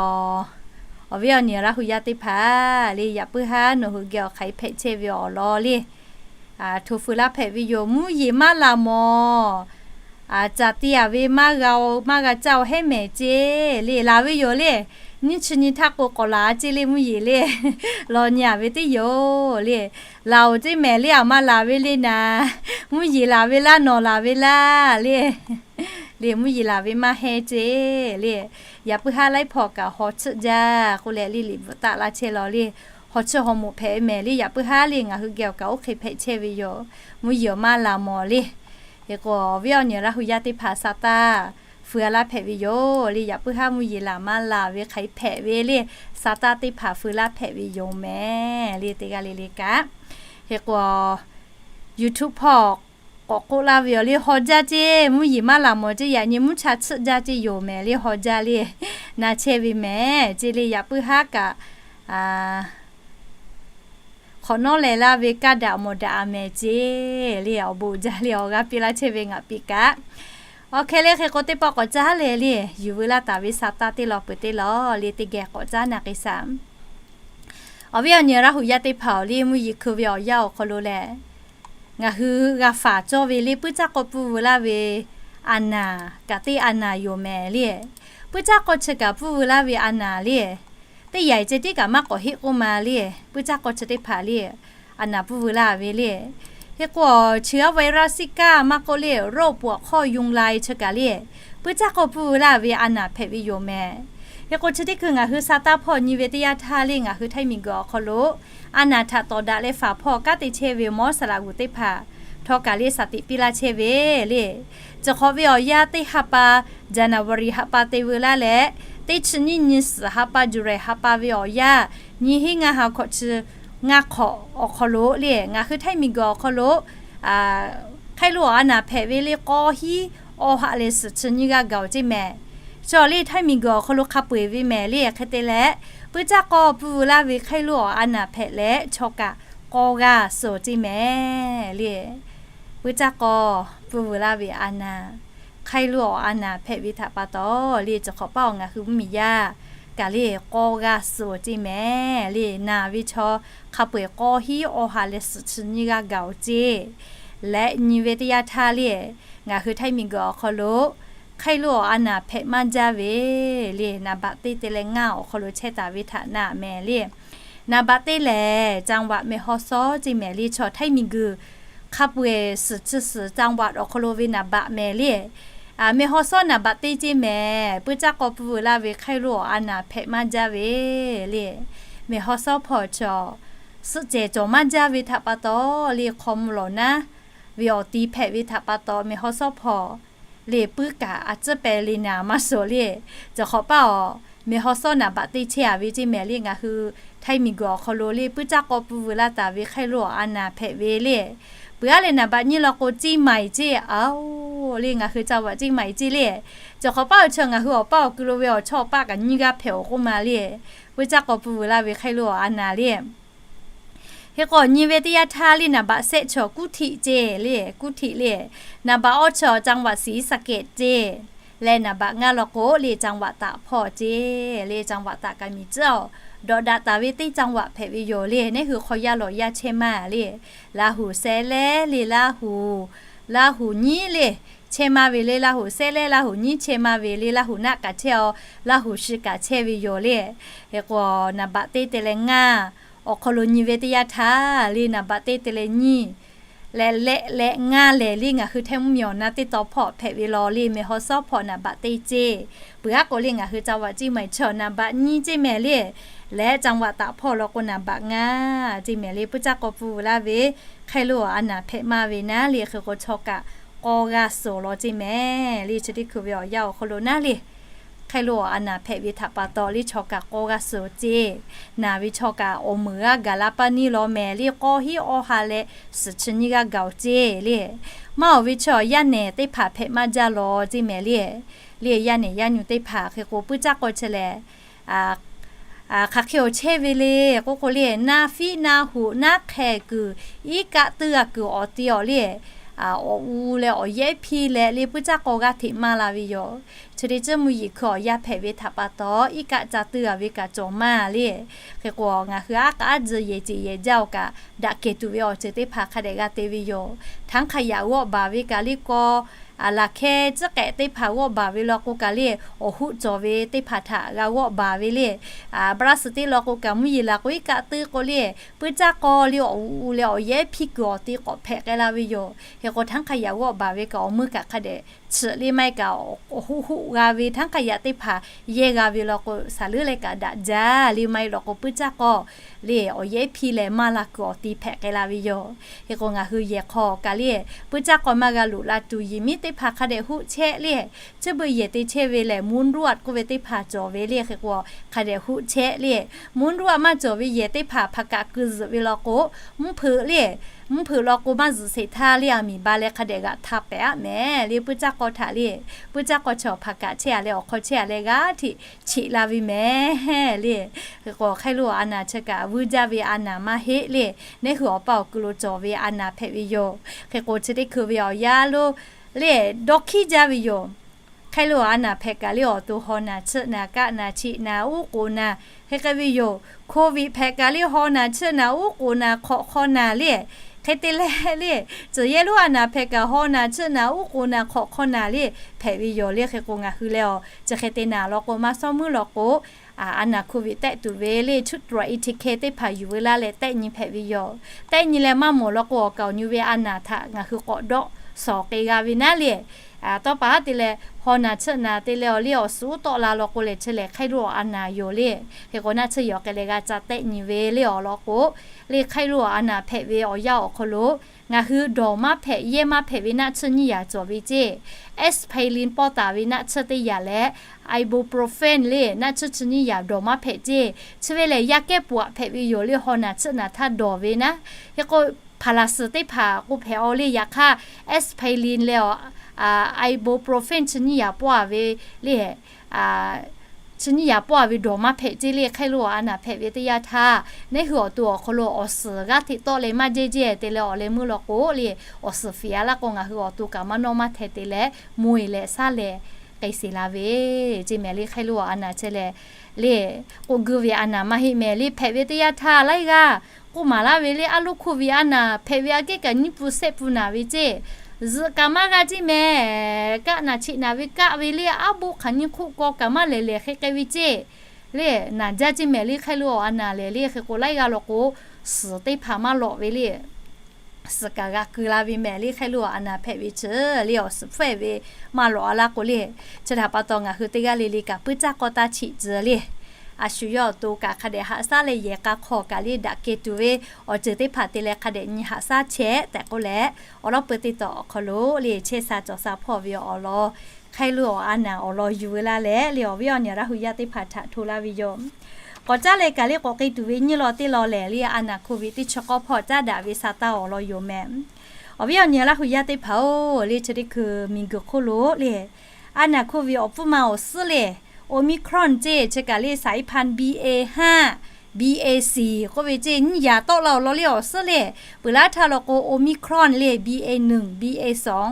awˬ viˉ awˬ nyi Laˇ huˍ yaˇ teˇ hpaˍ le, yaꞈ puiˉ haˉ nawˬ hui geh awˬ hk'aˬ hk'e hpehꞈ chehˇ ve awˬ lawn le hto feu laˇ hpehꞈ ve yoˬ. Mvuhˇ yeˬ maˇ laˬ mawˬ. Caˬ te a ve maˇ g'a, maˇ g'a caˇ-oˬ hehˉ mehˍ ce le laˬ ve yoˬ le. Nyiˇ chi nyi htaˇ k'o k'awꞈ laˬ ce le mvuhˇ yeˬ le. Law nyi a ve teˇ yoˬ le. Laˬ-oˬ ceˇ mehˍ le, aˬ maˇ laˬ ve le naˍ. Mvuhˇ yeˬ laˬ ve laˇ, nawˬ laˬ ve laˇ le. Le mvuhˇ yeˬ laˬ ve maˇ hehnˇ ce le. Yaꞈ puiˉ haˉ laiˉ hpawˇ kaꞈ haw tsuhˆ jaˇ k'oˆ leh le liꞈ bvuhꞈ taˆ laˇ chehˇ law le. Haw tsuhˆ haw moˍ hpehꞈ ve mehˍ le, yaꞈ puiˉ haˉ le ngaˬ hui geh awˬ kaꞈ oˇ hk'e hpehꞈ chehˇ ve yoˬ. Mvuhˇ yeˬ maˇ laˬ mawˬ le. Hk'e k'o awˬ viˉ awˬ nyi Laˇ huˍ yaˇ teˇ hpaˍ sa taˇ feu a laˇ hpehꞈ ve yoˬ le. Yaꞈ puiˉ haˉ mvuhˇ yeˬ laˬ maˇ laˬ ve hk'aˬ hk'e hpehꞈ ve le, sa taˇ teˇ hpaˍ feu laˇ hpehꞈ ve yoˬ mehˍ le. Teˇ g'aˇ le le kaꞈ. Hk'e k'o YouTube hpawˇ k'awꞈ k'oˆ laˇ ve awˬ le haw jaˇ ceˇ, mvuhˇ yeˬ maˇ laˬ mawˬ ceˇ, yaꞈ nyi mvuhˇ cha tsuhˆ jaˇ ceˇ yoˬ mehˍ le, haw jaˇ le. Na chehˇ ve mehˍ ceˇ le, yaꞈ puiˉ haˉ kaꞈ hk'awꞈ nawˉ leh laˇ ve kaˇ daꞈ mawˬ daꞈ a mehˍ ceˇ le, awˬ bon jaˇ le, awˬ g'aˇ piˇ laˇ chehˇ ve ngaˬ piˇ kaꞈ. Awˬ hk'e le hk'e k'o teˇ pawˆ k'awꞈ caˇ leh le, yuˬ veu laˇ taˍ ve sa taˇ teˇ law peuˬ teˇ law le, teˇ geh k'awꞈ caˇ na k'ai shaˍ. Awˬ viˉ awˬ nyi Laˇ huˍ yaˇ teˇ hpaˍ awˬ le, mvuhˇ yeˬ hkui ve awˬ yanˇ awˬ hk'aw lo lehˬ, ngaˬ hui g'a faˍ cawˇ ve le, puiˉ caˇ k'aw pfuhˇ veu laˇ ve a naˍ kaꞈ teˇ a naˍ yoˬ mehˍ le. Puiˉ caˇ k'aw chi kaꞈ pfuhˇ veu laˇ ve a naˍ le, teˇ yaiˬ ceh tiˉ kaꞈ maˇ k'awꞈ heˆ k'oˆ ma le. Puiˉ caˇ k'aw chi teˇ hpaˍ le, a naˍ pfuhˇ veu laˇ ve le. Hk'e k'o, chi aˉ virus kaˇ maˇ k'oˆ le, โรคปวดข้อยุงลาย chi kaꞈ le, puiˉ caˇ k'aw pfuhˇ veu laˇ ve a naˍ hpehꞈ ve yoˬ mehˍ. Hk'e k'o, chi teˇ hkui ngaˬ hui sa taˇ hpawˇ nyi ve teˇ yanˇ htaˇ le, ngaˬ hui Htaiˇ miˬguiˬ awˬ hk'aw lo a naˍ htaꞈ tawˍ daꞈ leh faˍ hpawˇ kanˉ te chehˇ ve mawˇ saˍ laꞈ g'uˬ teˇ hpaˍ htawˇ kaꞈ le saˍ tiꞈ piˇ laˇ chehˇ ve le. Cawˬ hk'awꞈ ve awˬ yanˇ teˇ ha pa, January ha pa te veu laˇ leh, teˇ chi nyiˇ nyi suhˍ ha pa, July ha pa ve awˬ yanˇ, nyiˇ hinˉ ngaˇ ha hkawꞈ chi ngaˇ hk'awꞈ awˬ hk'aw lo le, ngaˬ hui Htaiˇ miˬguiˬ awˬ hk'aw lo ไข้เลือดออก a naˍ hpehꞈ ve le k'aw hiˉ awˬ ha leh suhˍ chi nyiˇ g'aˇ gaˬ-oˬ ceˇ mehˍ. Chaw le Htaiˇ miˬguiˬ awˬ hk'aw lo hk'a peu-eˬ ve mehˍ le. Hk'e te leh, puiˉ caˇ k'aw pfuhˇ veu laˇ ve ไข้เลือดออก a naˍ hpehꞈ leh chaw kaꞈ k'aw g'aˇ suhˍ ceˇ mehˍ le. Puiˉ caˇ k'aw pfuhˇ veu laˇ ve a naˍ, ไข้เลือดออก a naˍ hpehꞈ ve htaꞈ pa taw le, cawˬ hk'awꞈ paˇ awˬ ngaˬ hui mvuhˇmiˬ yaˇ kaꞈ le k'aw g'aˇ suhˍ ceˇ mehˍ le. Naˍ ve chaw hk'a peu-eˬ k'aw hiˉ awˬ ha leh suhˍ chi nyiˇ g'aˇ gaˬ-oˬ ceˇ. Leh nyi ve teˇ yanˇ htaˇ le, ngaˬ hui Htaiˇ miˬguiˬ awˬ hk'aw lo ไข้เลือดออก a naˍ hpehꞈ maˇ jaˇ ve le, naˍ baꞈ teˇ te leh ngaˇ awˬ hk'aw lo chehˇ taˍ ve htaꞈ na mehˍ le. Naˍ baꞈ teˇ lehˬ, จังหวัดแม่ฮ่องสอน ceˇ mehˍ le. Chaw Htaiˇ miˬguiˬ hk'a peu-eˬ suhˍ chi suhˍ จังหวัด awˬ hk'aw lo ve naˍ baꞈ mehˍ le. Meh haw sawˉ naˍ baꞈ teˇ ceˇ mehˍ, puiˉ caˇ k'aw pfuhˇ veu laˇ ve ไข้เลือดออก a naˍ hpehꞈ maˇ jaˇ ve le. Meh haw sawˉ hpawˇ chaw suhˆ cehˬ cawˬ maˇ jaˇ ve htaꞈ pa taw le, hk'aw mvuh lawˬ naˉ ve awˬ ti hpehꞈ ve htaꞈ pa taw, meh haw sawˉ hpawˇ le puiˉ kaꞈ a ciˉ pehˍ le naˍ maˇ suhˍ le. Cawˬ hk'awꞈ paˇ awˬ, meh haw sawˉ naˍ baꞈ teˇ chehˇ a ve ceˇ mehˍ le. Ngaˬ hui Htaiˇ miˬguiˬ awˬ hk'aw lo le puiˉ caˇ k'aw pfuhˇ veu laˇ taˍ ve ไข้เลือดออก a naˍ hpehꞈ ve le. Peuˬ aˉ leh naˍ baꞈ nyiˇ law k'o, เชียงใหม่ ceˇ aoˬ le, ngaˬ hui จังหวัดเชียงใหม่ ceˇ le. Cawˬ hk'awꞈ paˇ awˬ chaw ngaˬ hui awˬ paˇ awˬ kui lo ve awˬ chawˇ awˬ paˆ kaꞈ nyiˇ g'aˇ hpehꞈ-oˬ k'oˆ ma le. Puiˉ caˇ k'aw pfuhˇ veu laˇ ve ไข้เลือดออก a naˍ le. Hk'e k'o nyi ve teˇ yanˇ htaˇ le naˍ baꞈ shehˆ chaw กรุงเทพ ceˇ le, กรุงเทพ le. Naˍ baꞈ awˇ chaw จังหวัดศรีสะเกษ ceˇ. Leh naˍ baꞈ ngaˇ law k'o le จังหวัดตาก hpawˇ ceˇ le, จังหวัดตาก kaꞈ miˬ tcuhˉ awˬ dawꞈ daꞈ taˍ ve teˇ จังหวัด hpehꞈ ve yoˬ le. Neˉ hui hk'aw yaˇ lawˬ yaˇ chehˇ maˇ le, Laˇ huˍ shehˆ lehˉ le, Laˇ huˍ, Laˇ huˍ nyiˉ le chehˇ maˇ ve le, Laˇ huˍ shehˆ lehˉ Laˇ huˍ nyiˉ chehˇ maˇ ve le, Laˇ huˍ naˆ kaꞈ chehˇ-aw, Laˇ huˍ shi kaꞈ chehˇ ve yoˬ le. Hk'e k'o, naˍ baꞈ teˇ te leh ngaˇ awˬ hk'aw lo nyi ve teˇ yanˇ htaˇ le naˍ baꞈ teˇ te leh nyiˇ leh leh leh ngaˇ lehˬ le ngaˬ hui Htaiˇ mvuhˇmiˬ awˬ na teˇ taw hpawˇ hpehꞈ ve law le, meh haw sawˉ hpawˇ naˍ baꞈ teˇ ceˇ. Peuˬ aˉ k'o le ngaˬ hui จังหวัดเชียงใหม่ chaw naˍ baꞈ nyiˇ ceˇ mehˍ le. Leh จังหวัดตาก hpawˇ law k'o naˍ baꞈ ngaˇ ceˇ mehˍ le. Puiˉ caˇ k'aw pfuhˇ veu laˇ ve ไข้เลือดออก a naˍ hpehꞈ maˇ ve naˉ le, hk'e k'o chaw kaꞈ k'aw g'aˇ suhˍ law ceˇ mehˍ le. Chi teˇ hkui ve awˬ yanˇ awˬ hk'aw lo naˉ le ไข้เลือดออก a naˍ hpehꞈ ve htaꞈ pa taw le chaw kaꞈ k'aw g'aˇ suhˍ ceˇ. Naˍ ve chaw kaꞈ awˬ meuˍ g'aˇ gaˬ la paˇ neˇ law mehˍ le, k'aw hiˉ awˇ ha leh suhˍ chi nyiˇ g'aˇ gaˬ-oˬ ceˇ le. Maˇ awˬ ve chaw yaˇ nehˬ teˇ hpaˍ hpehꞈ maˇ jaˇ law ceˇ mehˍ le. Le yaˇ nehˬ yaˇ nyu teˇ hpaˍ hk'e k'o puiˉ caˇ k'aw chi lehˬ, hk'aˬ hk'e awˬ chehˇ ve le k'oˆ k'o le, naˇ fiˉ naˇ hoꞈ naˉ hk'ehꞈ kuiˬ, iˉ kaˆ tuiˇ g'a kuiˬ awˬ te awˬ le, awˬ u leh awˬ yehˉ hpiˇ leh le puiˉ caˇ k'aw g'aˇ hteꞈ maˇ la ve yoˬ. Chi teˇ ceuˬ mvuhˇ yeˬ hkui awˬ yanˇ hpehꞈ ve htaꞈ pa taw iˉ kaˆ ca tuiˇ g'a ve kaꞈ cawˬ maˇ le. Hk'e k'o ngaˬ hui aˉ k'aˉ tcuh yehˬ ceˬ yehˬ jaˇ-oˬ kaꞈ daꞈ kehˬ tuˬ ve awˬ ceuˬ teˇ hpaˍ hk'a dehꞈ g'a te ve yoˬ. Htaˇ hk'a yaꞈ g'awˆ baˬ ve kaꞈ le k'aw, laˬ hkeh tcuhˉ k'ehꞈ teˇ hpaˍ g'awˆ baˬ ve law k'o kaꞈ le, awˬ hoˆ cawˬ ve teˇ hpaˍ htaꞈ g'a g'awˆ baˬ ve le. Braˇ suhˍ teˇ law k'o kaꞈ mvuhˇ yeˬ laˬ k'o iˉ kaˆ tuiˇ k'o le, puiˉ caˇ k'aw le awˬ u leh awˬ yehˉ hpiˇ kuiˬ awˬ te k'awꞈ hpehꞈ k'ai la ve yoˬ. Hk'e k'o htaˇ hk'a yaꞈ g'awˆ baˬ ve kaꞈ awˬ meuˇ kaꞈ hk'a dehꞈ chiꞈ le maˇ heˆ kaꞈ, awˬ hoˆ hoˆ g'a ve htaˇ hk'a yaꞈ teˇ hpaˍ yehˇ g'a ve law k'o, saˍ leuˉ leh kaꞈ daꞈ jaˇ le maˇ heˆ law k'o puiˉ caˇ k'aw le awˬ yehˉ hpiˇ leh maˇ la kuiˬ awˬ te hpehꞈ k'ai la ve yoˬ. Hk'e k'o ngaˬ hui yehˬ hk'aw kaꞈ le, puiˉ caˇ k'aw maˇ g'a loꞈ la tuˬ yehˬ miˉ teˇ hpaˍ hk'a dehꞈ hoˆ chehˇ le, chi beuꞈ yehˬ te chehˇ ve lehˬ มุนรวด k'oˆ ve teˇ hpaˍ cawˬ ve le. Hk'e k'o hk'a dehꞈ hoˆ chehˇ le, มุนรวด maˇ cawˬ ve yehˬ teˇ hpaˍ hpaˍ kaꞈ keu zuhꞈ ve law k'o, mvuhˇ hpeuꞈ le mvuhˇ hpeuꞈ law k'o maˇ zuhꞈ sheˍ htaˇ le, aˬ miˍ ba leh hk'a dehꞈ g'aꞈ hta pehˍ aˆ mehˍ le. Puiˉ caˇ k'aw htaꞈ le, puiˉ caˇ k'aw chi awˬ hpaˍ kaꞈ chehˇ a leh awˬ hk'aw chehˇ a leh g'aˇ hteꞈ cheꞈ la ve mehˍ le. Hk'e k'o hk'aˇ lo a naˍ chi kaꞈ vuiˇ jaˇ ve a naˍ maˇ heˆ le. Neˇ hui awˬ pa awˬ kuiˬ lo cawˬ ve a naˍ hpehꞈ ve yoˬ. Hk'e k'o chi teˇ hkui ve awˬ yanˇ lo le dawˇ hkiˉ jaˇ ve yoˬ. Hk'e lo a naˍ hpehꞈ kaꞈ le awˬ to haw naˍ, chiˆ naˍ, kaˆ naˍ, cheꞈ naˍ, uˉ k'oˍ naˍ, hk'e k'ai ve yoˬ. Covid hpehꞈ kaꞈ le haw naˍ, chiˆ naˍ, uˉ k'oˍ naˍ, hk'awꞈ hk'aw naˍ le. Hk'e te leh le, tcuhˬ yehˇ lonˉ a naˍ hpehꞈ kaꞈ haw naˍ, chiˆ naˍ, uˉ k'oˍ naˍ, hk'awꞈ hk'aw naˍ le hpehꞈ ve yoˬ le. Hk'e k'o ngaˬ hui leh awˬ chi hk'e te naˍ law k'o maˇ shawˉ meuˉ law k'o, a naˍ Covid tehˆ tuˬ ve le chuˇ tuꞈ etiquette teˇ hpaˍ yuˬ veu laˇ leh tehˆ nyi hpehꞈ ve yoˬ. Tehˆ nyi leh maˇ mawˬ law k'o awˬ kaˍ awˬ nu ve a naˍ htaꞈ ngaˬ hui k'awꞈ dawˆ shawˍ k'ai g'a ve naˉ le. Tawˇ pa haˉ te leh haw naˍ, chiˆ naˍ te leh awˬ le awˬ suhˍ uˉ tawˆ la law k'o lehˬ chi lehˬ hk'aˇ lo a naˍ yoˬ le. Hk'e k'o naˆ tsuhˇ yaw k'ai leh g'a ca tehˆ nyi ve le awˬ lawn k'o, le hk'aˇ lo a naˍ hpehꞈ ve awˬ yanˇ awˬ hk'aw lo ngaˬ hui dawˬ maˇ hpehꞈ, yehˇ maˇ hpehꞈ ve naˆ tsuhˇ nyiˇ yaꞈ cawˬ ve ceˇ. Aspirin pawˇ taˍ ve naˆ tsuhˇ teˇ yaꞈ leh ibuprofen le naˆ tsuhˇ chi nyiˇ yaꞈ dawˬ maˇ hpehꞈ ceˇ. Chi ve lehˬ yaˇ kehˉ pfuhˍ aꞈ hpehꞈ ve yoˬ le, haw naˍ chiˆ naˍ htaˇ dawˬ ve naˉ. Hk'e k'o hpaˍ laˬ suhˍ teˇ hpaˍ k'o hpehꞈ aw le. Yaꞈ hk'aˇ aspirin leh ibuprofen chi nyiˇ yaꞈ pawˇ a ve le chi nyiˇ yaꞈ pawˇ a ve dawˬ maˇ hpehꞈ ceˇ le. Hk'aˇ lo a naˍ hpehꞈ ve teˇ yanˇ htaˇ neˇ hui awˬ to awˬ hk'aw lo awˬ suhˍ g'aˇ hteꞈ tawˆ leh maˇ jehˇ jehˇ te leh awˬ leh meuˇ law k'o le, awˬ suhˍ fiˍ a laˇ k'o ngaˬ hui awˬ to kaꞈ maˇ nawˇ maˇ hteh te leh mvuhˇ e leh shaˉ leh k'ai sheˍ la ve ceˇ mehˍ le. Hk'aˇ lo a naˍ chi lehˬ le k'oˆ guˇ ve a naˍ maˇ heˆ mehˍ le. Hpehꞈ ve teˇ yanˇ htaˇ laiˉ g'aˇ k'oˆ maˍ laˇ ve le, aˉ loˉ hk'oˆ ve a naˍ hpehꞈ ve aꞈ kehˉ kaꞈ nyiˇ pun shehˆ pun naˍ ve ceˇ. Zuhꞈ kaꞈ maˇ g'a ceˇ mehˍ. Kaˆ naˍ cheꞈ naˍ ve kaˆ ve le, aˉ boˆ hk'aˬ nyiˇ hk'oˆ kaw kaꞈ maˇ lehˬ lehˬ hk'e k'ai ve ceˇ. Le naˍ jaˇ ceˇ mehˍ le. Hk'aˇ lo a naˍ lehˬ le hk'e k'o laiˉ g'aˇ law k'o suhˍ teˇ hpaˍ maˇ lawꞈ ve le suhˍ kaꞈ g'a keu la ve mehˍ le. Hk'aˇ lo a naˍ hpehꞈ ve chi le awˬ suhˍ hpfuhˇ ve maˇ lawꞈ a laˇ k'o le, chi htaꞈ pa taw ngaˬ hui teˇ g'aˇ le le kaꞈ puiˉ caˇ k'aw taˇ cheꞈ tcuh le. A shu yawˇ awˬ to kaꞈ hk'a dehꞈ haꞈ shaˉ leh yehˬ k'a hk'aw kaꞈ le daꞈ kehˬ tuˬ ve awˬ ceuˬ teˇ hpaˍ te leh hk'a dehꞈ nyi haꞈ shaˉ chehˇ tehꞈ k'oˆ leh, awˬ lawn peu teˇ tawꞈ awˬ hk'aw lo le chehˇ sha cawˬ sha hpawˇ ve awˬ lawn hk'aˇ lo a naˍ awˬ lawn yuˬ veu laˇ leh le awˬ viˉ awˬ nyi Laˇ hu yaˇ teˇ hpaˍ htaꞈ hto laˇ ve yoˬ. K'awꞈ caˉ leh kaꞈ le k'awꞈ k'ai tuˬ ve nyiˇ lawn teˇ lawn lehˬ le a naˍ Covid teˇ chi k'awˇ hpawˇ caˉ daꞈ ve sha taˇ awˬ lawn yoˬ mehˍ. Awˬ viˉ awˬ nyi Laˇ hu yaˇ teˇ hpaˍ-oˬ, le chi teˇ hkui miˬguiˬ hk'oˆ lo le a naˍ Covid awˬ pfuhˇ ma awˬ suhˉ le Omicron ceˇ, chi kaꞈ le สายพันธุ์ B A ห้า B A สี่ k'oˆ ve ceˇ nyiˇ yaꞈ tawˆ la awˬ lawn le awˬ suhˉ le. Peuˬ laˇ htaˇ law k'o Omicron le B A หนึ่ง B A สอง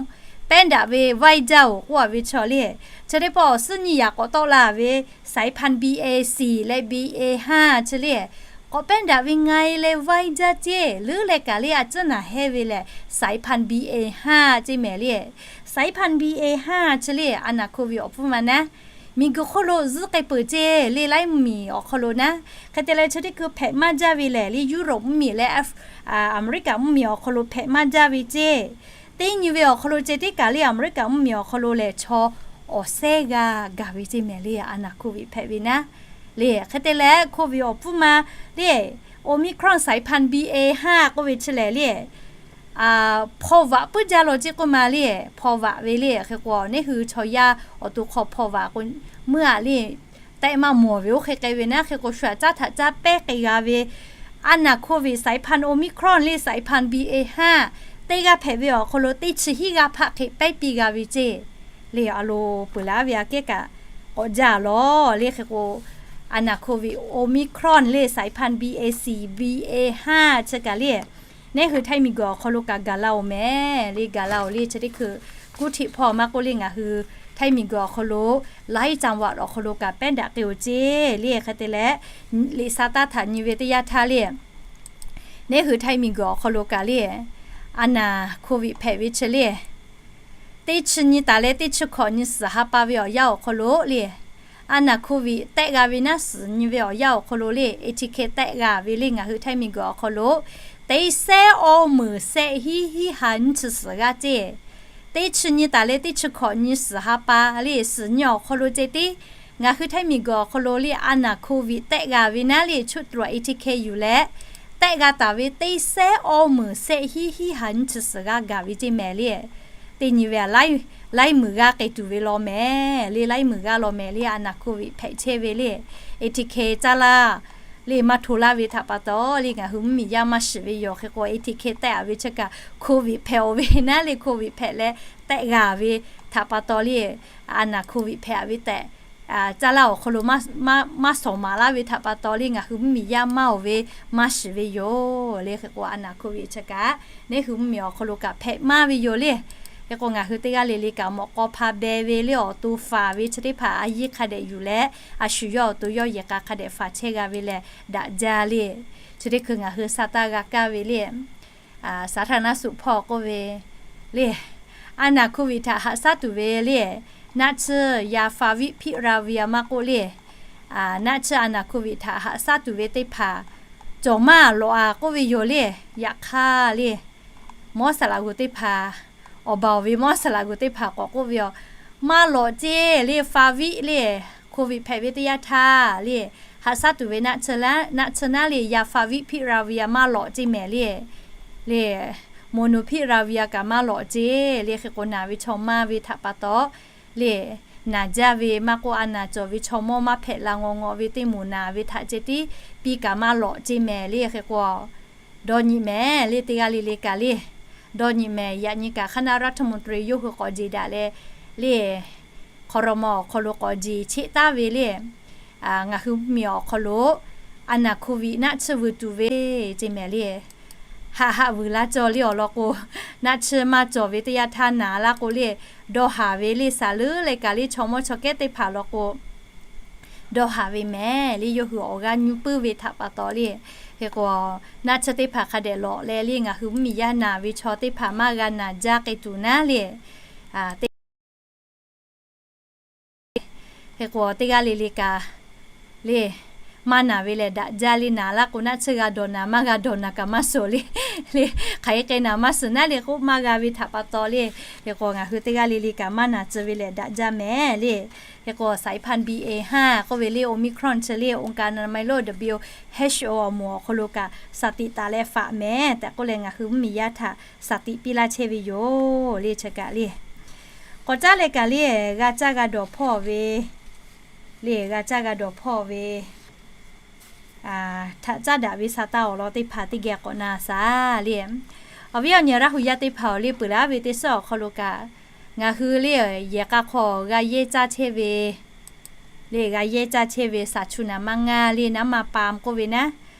pehˉ daꞈ ve vaiˇ jaˇ-oˬ k'oˆ a ve chaw le. Chi teˇ pawˆ awˬ suhˉ nyiˇ yaꞈ k'awꞈ tawˆ la ve สายพันธุ์ B A สี่ leh บี เอ ห้า chi le k'awꞈ pehˉ daꞈ ve nga e leh vaiˇ jaˇ ceˇ. Leuˉ leh kaꞈ le a ciˉ naˬ hehˇ ve lehˬ สายพันธุ์ B A ห้า ceˇ mehˍ le. สายพันธุ์ B A ห้า chi le a naˍ Covid awˬ pfuhˇ ma naˉ miˬguiˬ hk'oˆ lo zuhˆ k'ai peuˬ ceˇ le laiˉ miˬ awˬ hk'aw lo naˉ. Hk'e te leh chi teˇ hkui hpehꞈ maˇ jaˇ ve lehˬ le Europe mvuhˇmiˬ leh Aˍmeˍriˆkaꞈ mvuhˇmiˬ awˬ hk'aw lo hpehꞈ maˇ jaˇ ve ceˇ. Teˇ nyi ve awˬ hk'aw lo ceh tiˉ kaꞈ le Aˍmeˍriˆkaꞈ mvuhˇmiˬ awˬ hk'aw lo lehˬ chaw awˬ sehˉ g'aˇ gaˬ ve ceˇ mehˍ le a naˍ Covid hpehꞈ ve naˉ. Le hk'e te leh Covid awˬ pfuhˇ ma le Omicron สายพันธุ์ B A ห้า k'oˆ ve chi lehˬ le hpaw vaꞈ puiˉ jaˇ law ceˇ k'oˆ ma le. Hpaw vaꞈ ve le hk'e k'o neˇ hui chaw yaˇ awˬ to hk'aw hpaw vaꞈ k'o meuˇ aꞈ le tehˆ maˇ mawˬ ve oˇ hk'e k'ai ve naˉ. Hk'e k'o shu aꞈ caˉ htaꞈ caˉ pehˉ k'ai g'a ve a naˍ Covid สายพันธุ์ Omicron le สายพันธุ์ B A ห้า teˇ g'aˇ hpehꞈ ve awˬ hk'aw lo teˇ chi hiˉ g'aˇ hpaˆ hk'e pehˉ piˇ g'a ve ceˇ. Le a lo peuˬ laˇ ve aꞈ kehˉ kaꞈ k'awꞈ jaˇ lawˬ le. Hk'e k'o a naˍ Covid Omicron le สายพันธุ์ B A สี่ B A ห้า chi kaꞈ le neˇ hui Htaiˇ miˬguiˬ awˬ hk'aw lo kaꞈ gaˬ la-oˬ mehˍ le. Gaˬ la-oˬ le chi teˇ hkui kuˇ htiꞈ hpawˇ maˇ k'oˆ le ngaˬ hui Htaiˇ miˬguiˬ awˬ hk'aw lo laiˉ caˍ vaꞈ awˬ hk'aw lo kaꞈ pehˉ daꞈ k'ai-oˬ ceˇ le. Hk'e te leh liꞈ sa taˇ htaꞈ nyi ve teˇ yanˇ htaˇ le neˇ hui Htaiˇ miˬguiˬ awˬ hk'aw lo kaꞈ le a naˍ Covid hpehꞈ ve chi le teˇ chi nyi taˍ leh teˇ chi hkawꞈ nyi suhˍ ha pa ve awˬ yanˇ awˬ hk'aw lo le a naˍ Covid tehˆ g'a ve naˉ suhˍ nyi ve awˬ yanˇ awˬ hk'aw lo le etiquette tehˆ g'a ve le ngaˬ hui Htaiˇ miˬguiˬ awˬ hk'aw lo teˇ sehˉ awˇ meunˍ shehˆ hiˉ hiˉ ha nyiˇ chi suhˍ g'aˇ ceˇ. Teˇ chi nyi taˍ leh teˇ chi hkawꞈ nyi suhˍ ha pa le suhˍ nyi awˬ hk'aw lo ceh tiˉ ngaˬ hui Htaiˇ miˬguiˬ awˬ hk'aw lo le a naˍ Covid tehˆ g'a ve naˉ le ชุดตรวจ เอทีเค yuˬ leh tehˆ g'a taˍ ve teˇ sehˉ awˇ meunˍ shehˆ hiˉ hiˉ ha nyiˇ chi suhˍ g'aˇ gaˬ ve ceˇ mehˍ le. Teˇ nyi ve a laiˉ meuˍ g'aˇ k'ai tuˬ ve law mehˍ le laiˉ meuˍ g'aˇ law mehˍ le a naˍ Covid hpehꞈ chehˇ ve le etiquette caˇ laˇ le maˇ hto laˇ ve htaꞈ pa taw le ngaˬ hui mvuhˇmiˬ yaˇ maˇ shiˍ ve yoˬ. Hk'e k'o A T K tehˆ-a ve chi kaꞈ โควิด hpehꞈ-oˬ ve naˉ le โควิด hpehꞈ leh tehˆ g'a ve htaꞈ pa taw le a naˬ โควิด hpehꞈ-a ve tehꞈ caˇ laˇ awˬ hk'aw lo maˇ shawˍ maˍ laˇ ve htaꞈ pa taw le ngaˬ hui mvuhˇmiˬ yaˇ maˇ-oˬ ve maˇ shiˍ ve yoˬ le. Hk'e k'o a naˬ โควิด chi kaꞈ neˉ hui mvuhˇmiˬ awˬ hk'aw lo kaꞈ hpehꞈ maˇ ve yoˬ le. Hk'e k'o ngaˬ hui teˇ g'aˇ le le kaꞈ mawꞈ k'aw hpa beh ve le awˬ to faˍ ve chi teˇ hpaˍ a yiˇ hk'a dehꞈ yuˬ leh a shu yawˇ awˬ to yawˇ yehˬ k'a hk'a dehꞈ faˍ chehˇ g'a ve lehˬ daꞈ jaˇ le. Chi teˇ hkui ngaˬ hui sa taˇ g'a kaˇ ve le สาธารณสุข hpawˇ k'oˆ ve le a naˬ โควิด htaꞈ haꞈ shaˉ tuˬ ve le naˆ tsuhˇ ยาฟาวิพิราเวีย maˇ k'oˆ le naˆ tsuhˇ a naˬ โควิด htaꞈ haꞈ shaˉ tuˬ ve teˇ hpaˍ cawˬ maˇ lawꞈ-a k'oˆ ve yoˬ le. Yaꞈ hk'aˇ le mawˇ saˍ laꞈ g'uˬ teˇ hpaˍ awˬ baˬ awˬ ve mawˇ saˍ laꞈ g'uˬ teˇ hpaˍ k'awꞈ k'oˆ ve yoˬ. Maˇ lawꞈ ceˇ le ฟาวิ le โควิด hpehꞈ ve teˇ yanˇ htaˇ le haꞈ shaˉ tuˬ ve naˆ tsuhˇ naˆ tsuhˇ naˉ le ยาฟาวิพิราเวีย maˇ lawꞈ ceˇ mehˍ le le โมนูพิราเวีย kaꞈ maˇ lawꞈ ceˇ le. Hk'e k'o naˬ ve chaw maˇ ve htaꞈ pa taw le naˬ jaˇ ve maˇ k'oˆ a naˬ cawˬ ve chaw mawˇ maˇ hpehꞈ la ngaw ngaw ve teˇ moˍ naˬ ve htaꞈ ceh tiˉ piˇ kaꞈ maˇ lawꞈ ceˇ mehˍ le. Hk'e k'o dawˇ nyi mehˍ le teˇ g'aˇ le le kaꞈ le dawˇ nyi mehˍ. Yaꞈ nyi kaꞈ คณะรัฐมนตรี yawˇ hui k'awꞈ jeˬ daꞈ leh le ครม. awˬ hk'aw lo k'awꞈ jeˬ cheˆ taˍ ve le ngaˬ hui mvuhˇmiˬ awˬ hk'aw lo a naˬ โควิด naˆ tsuhˇ vuiˬ tuˬ ve ceˇ mehˍ le. Haꞈ haꞈ vuiˬ laˇ cawˬ le awˬ lawn k'o naˆ tsuhˇ maˇ cawˬ ve teˇ yanˇ htaˇ naˬ laˇ k'o le dawˇ haˍ ve le saˍ leuˉ leh kaꞈ le chaw mawˇ chaw kehˉ teˇ hpaˍ lawn k'o dawˇ haˍ ve mehˍ le. Yawˇ hui awˬ g'aˇ nyi puiˉ ve htaꞈ pa taw le hk'e k'o naˆ tsuhˇ teˇ hpaˍ hk'a dehꞈ lawꞈ leh le ngaˬ hui mvuhˇmiˬ yaˇ naˬ ve chaw teˇ hpaˍ maˇ g'a naˬ jaˇ k'ai tuˬ naˉ le teˇ Hk'e k'o teˇ g'aˇ le le kaꞈ le maˇ naˬ ve lehˬ daꞈ jaˇ le. Naˬ laˇ k'o naˆ tsuhˇ g'a dawˬ naˬ maˇ g'a dawˬ naˬ kaꞈ maˇ suhˍ le le hk'aˬ hk'e k'ai naˬ maˇ suhˍ naˉ le k'oˆ maˇ g'a ve htaꞈ pa taw le. Hk'e k'o ngaˬ hui teˇ g'aˇ le le kaꞈ maˇ naˬ tcuh ve lehˬ daꞈ jaˇ mehˍ le. Hk'e k'o สายพันธุ์ B A ห้า k'oˆ ve le Omicron chi le องค์การอนามัยโลก W H O awˬ moˍ awˬ hk'aw lo kaꞈ สถิติ taˍ leh faꞈ mehˍ tehꞈ k'oˆ leh ngaˬ hui mvuhˇmiˬ yaˇ htaꞈ สถิติ piˇ laˇ chehˇ ve yoˬ le. Chi kaꞈ le k'awꞈ caˉ leh kaꞈ le g'a caˇ g'a dawˬ hpawˇ ve le g'a caˇ g'a dawˬ hpawˇ ve htaꞈ caˉ daꞈ ve sa taˇ awˬ lawn teˇ hpaˍ teˇ geh k'awꞈ na shaˍ le. Awˬ viˉ awˬ nyi Laˇ hu yaˇ teˇ hpaˍ-oˬ le, peuˬ laˇ ve teˇ suhˉ awˬ hk'aw lo kaꞈ ngaˬ hui le yehˬ k'a hk'aw g'a yehˇ caˇ chehˇ ve le g'a yehˇ caˇ chehˇ ve สารชูหนามม้าง่า le น้ำมันปาล์ม k'oˆ ve naˉ,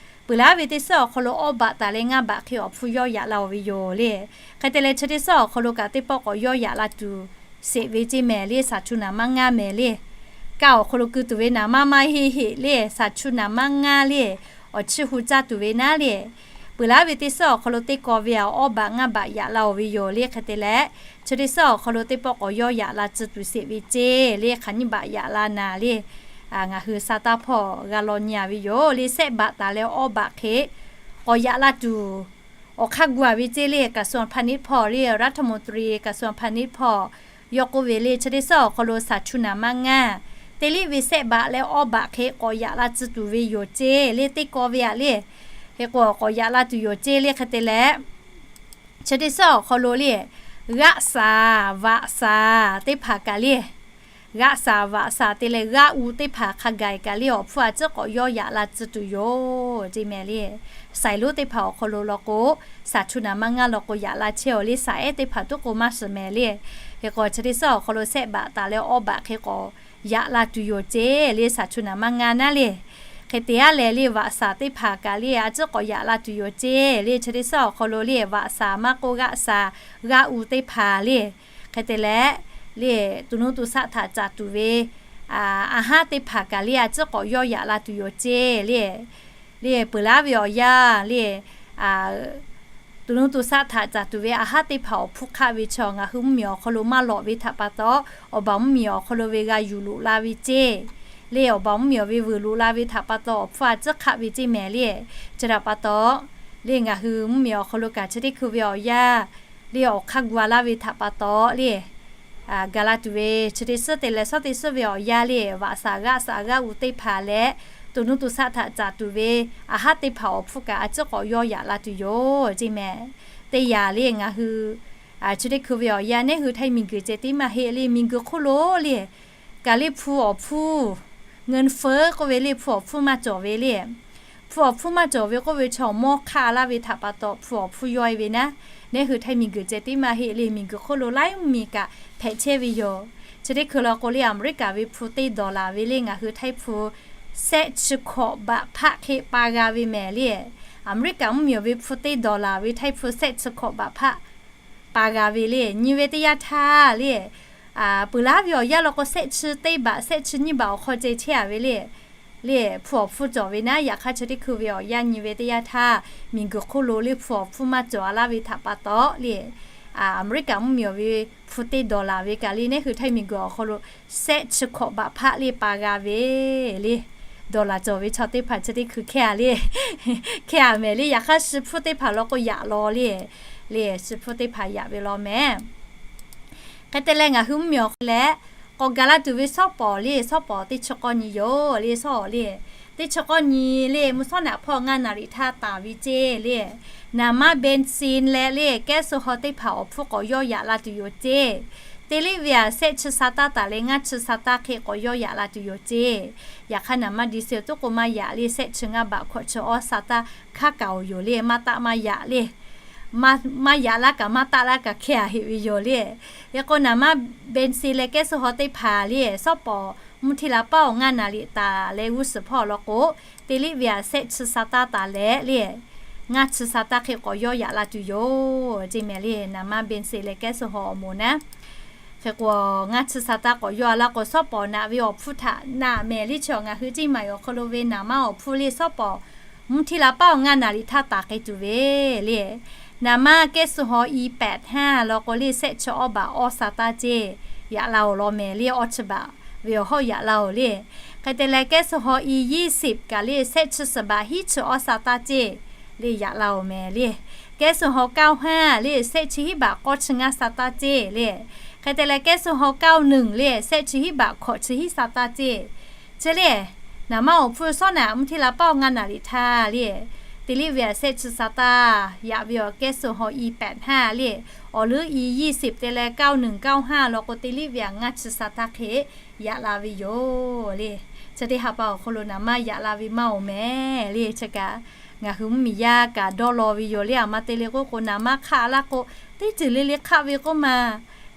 peuˬ laˇ ve teˇ suhˉ awˬ hk'aw lo awˇ baꞈ taˍ leh ngaˇ baꞈ hk'e awˬ hpfuhˇ yawˇ yaꞈ la-oˬ ve yoˬ le. Hk'e te leh chi teˇ suhˉ awˬ hk'aw lo kaꞈ teˇ pawˆ k'awꞈ yawˇ yaꞈ la tuˬ sheˍ ve ceˇ mehˍ le. สารชูหนามม้าง่า mehˍ le. Kaˇ awˬ hk'aw lo keu tuˬ ve naˍ maˇ maˇ heˆ heˆ le สารชูหนามม้าง่า le awˬ chiˇ hu caˇ tuˬ ve naˉ le. Peuˬ laˇ ve teˇ suhˉ awˬ hk'aw lo teˇ kaw ve awˇ baꞈ ngaˇ baꞈ yaꞈ la-oˬ ve yoˬ le. Hk'e te leh chi teˇ suhˉ awˬ hk'aw lo teˇ pawˆ k'awꞈ yawˇ yaꞈ la tcuh tuˬ sheˍ ve ceˇ le. Hk'aˬ nyiˇ baꞈ yaꞈ la naˍ le ngaˬ hui sa taˇ hpawˇ g'a law nyi-a ve yoˬ le. Sehˆ baꞈ taˍ leh awˇ baꞈ hk'e k'awꞈ yaꞈ la tuˬ awˬ hk'aˇ gu-a ve ceˇ le. กระทรวงพาณิชย์ hpawˇ le รัฐมนตรีกระทรวงพาณิชย์ hpawˇ yawˇ k'oˆ ve le chi teˇ suhˉ awˬ hk'aw lo สารชูหนามม้าง่า teˇ liˇ ve sehˆ baꞈ leh awˇ baꞈ hk'e k'awꞈ yaꞈ la tcuh tuˬ ve yoˬ ceˇ le. Teˇ kaw ve-a le. Hk'e k'o k'awꞈ yaꞈ la tuˬ yoˬ ceˇ le. Hk'e te leh chi teˇ suhˉ awˬ hk'aw lo le g'aˆ saˍ vaꞈ saˍ teˇ hpaˍ kaꞈ le g'aˆ saˍ vaꞈ saˍ te leh g'aˆ u teˇ hpaˍ hk'a gaˬ kaꞈ le awˬ hpfuhˇ a ciˉ k'awꞈ yawˇ yaꞈ la tcuh tuˬ yoˬ ceˇ mehˍ le. Saiˍ lonˉ teˇ hpaˍ awˬ hk'aw lo law k'o สารชูหนามม้าง่า law k'o yaꞈ la chehˇ-oˬ le. Saˍ ehˉ teˇ hpaˍ tuˉ k'o maˇ suhˍ mehˍ le. Hk'e k'o chi teˇ suhˉ awˬ hk'aw lo sehˆ baꞈ taˍ leh awˇ baꞈ hk'e k'awꞈ yaꞈ la tuˬ yoˬ ceˇ le. สารชูหนามม้าง่า naˉ le. Hk'e te-a leh le vaꞈ saˍ teˇ hpaˍ kaꞈ le a ciˉ k'awꞈ yaꞈ la tuˬ yoˬ ceˇ le. Chi teˇ suhˉ awˬ hk'aw lo le vaꞈ saˍ maˇ k'oˆ g'aˆ saˍ g'aˆ u teˇ hpaˍ le. Hk'e te leh le ตำรวจ tuˬ nuˇ tuˬ shaˆ htaꞈ caˍ tuˬ ve a haˉ teˇ hpaˍ kaꞈ le a ciˉ k'awꞈ yawˇ yaꞈ la tuˬ yoˬ ceˇ le. Le peuˬ laˇ ve awˬ yanˇ le ตำรวจ tuˬ nuˇ tuˬ shaˆ htaꞈ caˍ tuˬ ve a haˉ teˇ hpaˍ awˬ hpfuhˇ hk'aˆ ve chaw ngaˬ hui mvuhˇmiˬ awˬ hk'aw lo maˇ lawꞈ ve htaꞈ pa taw, awˬ baˬ mvuhˇmiˬ awˬ hk'aw lo ve g'a yuˬ loꞈ la ve ceˇ le. Awˬ baˬ mvuhˇmiˬ awˬ ve vuiˬ loꞈ la ve htaꞈ pa taw awˬ hpfuhˇ a ciˉ hk'aˆ ve ceˇ mehˍ le. Chi htaꞈ pa taw le ngaˬ hui mvuhˇmiˬ awˬ hk'aw lo kaꞈ chi teˇ hkui ve awˬ yanˇ le awˬ hk'aˇ gu-a laˇ ve htaꞈ pa taw le gaˬ la tuˬ ve chi teˇ suhˉ te leh shawˉ teˇ suhˉ ve awˬ yanˇ le vaꞈ saˍ g'aˆ saˍ g'aˆ u teˇ hpaˍ leh ตำรวจ tuˬ shaˆ htaꞈ caˍ tuˬ ve a haˉ teˇ hpaˍ awˬ hpfuhˇ kaꞈ a ciˉ k'awꞈ yawˇ yaꞈ la tuˬ yoˬ ceˇ mehˍ. Teˇ yanˇ le ngaˬ hui chi teˇ hkui ve awˬ yanˇ neˉ hui htaiˇ miˬguiˬ ceh tiˉ maˇ heˆ le miˬguiˬ hk'oˆ lo le kaꞈ le hpu awˬ hpfuhˇ เงินเฟ้อ k'oˆ ve le hpu awˬ hpfuhˇ maˇ cawˬ ve le Hpu awˬ hpfuhˇ maˇ cawˬ ve k'oˆ ve chaw mawˇ hk'aˆ laˇ ve htaꞈ pa taw hpu awˬ hpfuhˇ yawˇ e ve naˉ, neˉ hui Htaiˇ miˬguiˬ ceh tiˉ maˇ heˆ le, miˬguiˬ hk'oˆ lo laiˉ mvuhˇmiˬ kaꞈ hpehꞈ chehˇ ve yoˬ. Chi teˇ hkui law k'o le, Aˍmeˍriˆkaˍ ve hpu teˇ dollar ve le ngaˬ hui Htaiˇ hpu sehˆ chi hkawꞈ baꞈ hpaˆ hk'e pa g'a ve mehˍ le. Aˍmeˍriˆkaˍ mvuhˇmiˬ ve hpu teˇ dollar ve Htaiˇ hpu sehˆ chi hkawꞈ baꞈ hpaˆ pa g'a ve le. Nyi ve teˇ yanˇ htaˇ le, peuˬ laˉ ve awˬ yanˇ law k'o sehˆ chi teˇ baꞈ, sehˆ chi nyiˇ baꞈ awˬ hk'aw ceh chehˇ a ve le. Le, hpu awˬ hpfuhˇ cawˬ ve naˉ, yaꞈ hk'aˇ chi teˇ hkui ve awˬ yanˇ nyi ve teˇ yanˇ htaˇ, miˬguiˬ hk'oˆ lo le hpu awˬ hpfuhˇ maˇ cawˬ a laˇ ve htaꞈ pa taw le, Aˍmeˍriˆkaˍ mvuhˇmiˬ ve hpu teˇ dollar ve kaꞈ le neˉ hui Htaiˇ miˬguiˬ awˬ hk'aw lo sehˆ chi hkawꞈ baꞈ hpaˆ le pa g'a ve le. Dollar cawˬ ve chaw teˇ hpaˍ chi teˇ hkui hkehˇ a le, hkehˇ a mehˍ le. Yaꞈ hk'aˇ shi hpfuhˇ teˇ hpaˍ law k'o yaꞈ law le. Le, shi hpfuhˇ teˇ hpaˍ yaꞈ ve law mehˍ. Hk'e te leh ngaˬ hui mvuhˇmiˬ awˬ hk'e leh, k'awꞈ gaˬ la tuˬ ve shawˉ pawˍ le, shawˉ pawˍ teˇ chi k'awˇ nyi yoˬ le, shawˉ le. Teˇ chi k'awˇ nyi le, mvuhˇ shawˉ naꞈ hpawˇ ngaˇ naˍ riˍ htaˇ taˍ ve ceˇ le. Naˍ maˇ bensin leh le kehˉ suh haw teˇ hpaˍ awˬ hpfuhˇ k'awꞈ yawˇ yaꞈ la tuˬ yoˬ ceˇ. Teˇ liˆ ve aꞈ sehˆ chi sa taˇ taˍ leh ngaˇ chi sa taˇ hk'e k'awꞈ yawˇ yaꞈ la tuˬ yoˬ ceˇ. Yaꞈ hk'aˇ naˍ maˇ diesel tuˉ k'o maˇ yaꞈ le, sehˆ chi ngaˇ baꞈ hkawꞈ chi awˇ sa taˇ hk'aˉ kaꞈ awˬ yoˬ le, maˇ taˆ maˇ yaꞈ le. Maˇ yaꞈ laˇ kaꞈ maˇ taˆ laˇ kaꞈ hkehˇ a heꞈ ve yoˬ le. Hk'e k'o naˍ maˇ bensin leh kehˉ suh haw teˇ hpaˍ le shawˉ pawˍ mvuhˇ htiˇ la paˉ awˬ ngaˇ naˍ riˍ taˍ leh g'uˇ suhˍ hpawˇ law k'o, teˇ liˆ ve aꞈ sehˆ chi sa taˇ taˍ leh le, ngaˇ chi sa taˇ hk'e k'awꞈ yawˇ yaꞈ la tuˬ yoˬ ceˇ mehˍ le. Naˍ maˇ bensin leh kehˉ suh haw awˬ moˍ naˉ, hk'e k'o ngaˇ chi sa taˇ k'awꞈ yawˇ a laˇ k'o, shawˉ pawˍ naꞈ ve awˬ hpfuhˇ htaꞈ naꞈ mehˍ le. Chi ngaˬ hui ceˇ maˍ awˬ hk'aw lo ve naˍ maˇ awˬ hpfuhˇ le shawˉ pawˍ mvuhˇ htiˇ la paˉ awˬ ngaˇ naˍ riˍ htaˇ taˍ k'ai tuˬ ve le. Naˍ maˇ kehˉ suh haw i pehꞈ htaˇ law k'o le sehˆ chi awˇ baꞈ awˇ sa taˇ ceˇ, yaꞈ la awˬ law mehˍ le. Awˇ chi baꞈ ve awˬ hawˉ yaꞈ la awˬ le. Hk'e te leh kehˉ suh haw i yiˇ siˍ kaꞈ le sehˆ chi suhˍ baꞈ hiˉ chi awˇ sa taˇ ceˇ le, yaꞈ la awˬ mehˍ le. Kehˉ suh haw เก้าห้า le sehˆ chi hiˉ baꞈ k'awˇ chi ngaˇ sa taˇ ceˇ le. Hk'e te leh kehˉ suh haw เก้าหนึ่ง le sehˆ chi hiˉ baꞈ hkawꞈ chi hiˉ sa taˇ ceˇ. Chi le, naˍ maˇ awˬ hpfuhˇ shawˉ naꞈ mvuhˇ htiˇ la paˉ awˬ ngaˇ naˍ riˍ htaˇ le, teˇ liˆ ve aꞈ sehˆ chi sa taˇ yaꞈ ve awˬ kehˉ suh haw i pehꞈ htaˇ le, awˬ leuˉ i yiˇ siˍ te leh เก้าหนึ่ง เก้าห้า law k'o teˇ liˆ ve aꞈ ngaˇ chi sa taˇ hk'e yaꞈ la ve yoˬ le. Chi teˇ ha pa awˬ hk'aw lo naˍ maˇ yaꞈ la ve maˇ awˬ mehˍ le. Chi kaꞈ ngaˬ hui mvuhˇmiˬ yaˇ kaꞈ dawˇ law ve yoˬ le. Aˬ ma te le k'oˆ k'o naˍ maˇ hk'aˆ laˇ k'o, teˇ ceuˬ le le hk'aˆ ve k'oˆ ma,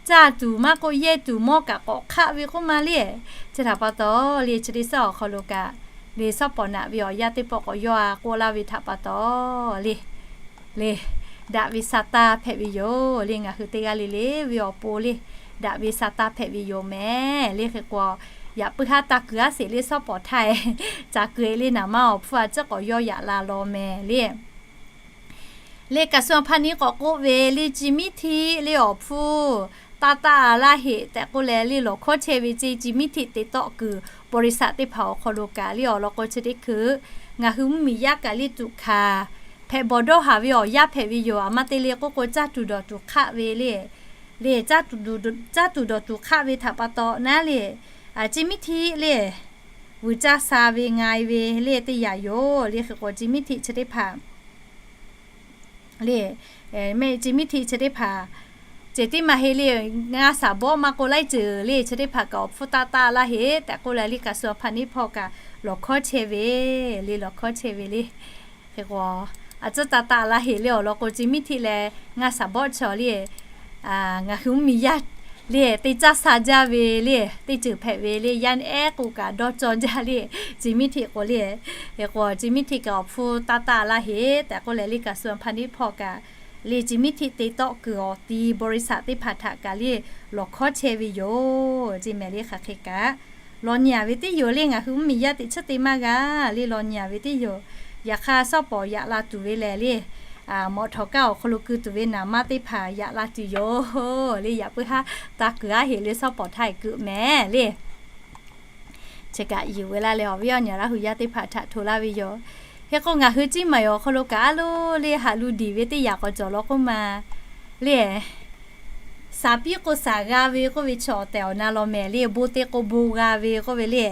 caˇ tuˬ maˇ k'oˆ yehˇ tuˬ mawˇ kaꞈ k'awꞈ hk'aˆ ve k'oˆ ma le. Chi htaꞈ pa taw le chi teˇ suhˉ awˬ hk'aw lo kaꞈ le shawˉ pawˍ naꞈ ve awˬ yanˇ teˇ pawˆ k'awꞈ yawˇ a k'oˆ laˇ ve htaꞈ pa taw le, le, daꞈ ve sa taˇ hpehꞈ ve yoˬ le. Ngaˬ hui teˇ g'aˇ le le ve awˬ pon le, daꞈ ve sa taˇ hpehꞈ ve yoˬ mehˍ le. Hk'e k'o, yaꞈ puiˉ haˉ taˇ kuiˬ aˉ sheˍ le shawˉ pawˍ htaˇ e, ca kuiˬ e le naˍ maˇ awˬ hpfuhˇ a ciˉ k'awꞈ yawˇ yaꞈ la law mehˍ le. Le kaꞈ suh hpaˇ neˉ k'awꞈ k'oˆ ve le, Ci miˉ htiˆ le awˬ hpfuhˇ taˇ taˆ a laˇ heꞈ tehꞈ k'oˆ leh le lawˬ hkawˉ chehˇ ve ceˇ. Ci miˉ htiˆ te tawˆ kuiˬ บริษัท teˇ hpaˍ awˬ hk'aw lo kaꞈ le awˬ lawn k'o chi teˇ hkui ngaˬ hui mvuhˇmiˬ yaˇ kaꞈ le tuꞈ hkanˍ hpehꞈ bawˬ dawˇ haˍ ve awˬ yanˇ hpehꞈ ve yoˬ. Aˬ ma te le k'oˆ k'o caˇ tuˬ dawˬ tuˬ hk'aˆ ve le, le, caˇ tuˬ dawˬ tuˬ hk'aˆ ve htaꞈ pa taw naˉ le, Ci miˉ htiˆ le vuiˬ caˇ sha ve nga e ve le teˇ yanˇ yoˬ le. Hk'e k'o Ci miˉ htiˆ chi teˇ hpaˍ le, mehˆ Ci miˉ htiˆ chi teˇ hpaˍ ceh tiˉ maˇ heˆ le, ngaˇ shaˍ bawˆ maˇ k'oˆ laiˉ ceuˬ le chi teˇ hpaˍ kaꞈ awˬ hpfuhˇ taˇ taˆ laˇ heꞈ tehꞈ k'oˆ leh le kaꞈ suh hpaˇ neˉ hpawˇ kaꞈ lawˬ hkawˉ chehˇ ve le, lawˬ hkawˉ chehˇ ve le. Hk'e k'o, a ciˉ taˇ taˆ laˇ heꞈ le awˬ lawn k'o Ci miˉ htiˆ leh ngaˇ shaˍ bawˆ chaw le ngaˬ hui mvuhˇmiˬ yaˇ le teˇ caˇ sha jaˇ ve le, teˇ ceuˬ hpehꞈ ve le, yaˇ ehˉ k'o kaꞈ dawˇ cawˇ jaˇ le. Ci miˉ htiˆ k'o le, hk'e k'o Ci miˉ htiˆ kaꞈ awˬ hpfuhˇ taˇ taˆ laˇ heꞈ tehꞈ k'oˆ leh le kaꞈ suh hpaˇ neˉ hpawˇ kaꞈ le Ci miˉ htiˆ te tawˆ kuiˬ awˬ ti บริษัท teˇ hpaˍ htaꞈ kaꞈ le lawˬ hkawˉ chehˇ ve yoˬ ceˇ mehˍ le. Hk'aˬ hk'e kaꞈ lawˬ nyi a ve teˇ yoˬ le, ngaˬ hui mvuhˇmiˬ yaˇ teꞈ chiˉ te maˇ g'a le, lawˬ nyi a ve teˇ yoˬ. Yaꞈ hk'aˇ shawˉ pawˍ yaꞈ la tuˬ ve lehˬ le, mawꞈ htawˍ kaˇ awˬ hk'aw lo keu tuˬ ve naˍ maˇ teˇ hpaˍ yaꞈ la tuˬ yoˬ le. Yaꞈ puiˉ haˉ taˇ kuiˬ aˉ heꞈ le shawˉ pawˍ htaˇ e keu mehˍ le. Chi kaꞈ yuˬ ve laˇ leh awˬ viˉ awˬ nyi Laˇ hu yaˇ teˇ hpaˍ htaꞈ hto laˇ ve yoˬ. Hk'e k'o ngaˬ hui Ciˇ Maiˍ awˬ hk'aw lo kaꞈ a loˉ le haꞈ lu diˬ ve teˇ yanˇ k'awꞈ cawˬ law k'oˆ ma le, shaˍ piˉ k'o shaˍ g'a ve k'oˆ ve chi awˬ tehˬ awˬ na law mehˍ le, bon te k'o bon g'a ve k'oˆ ve le.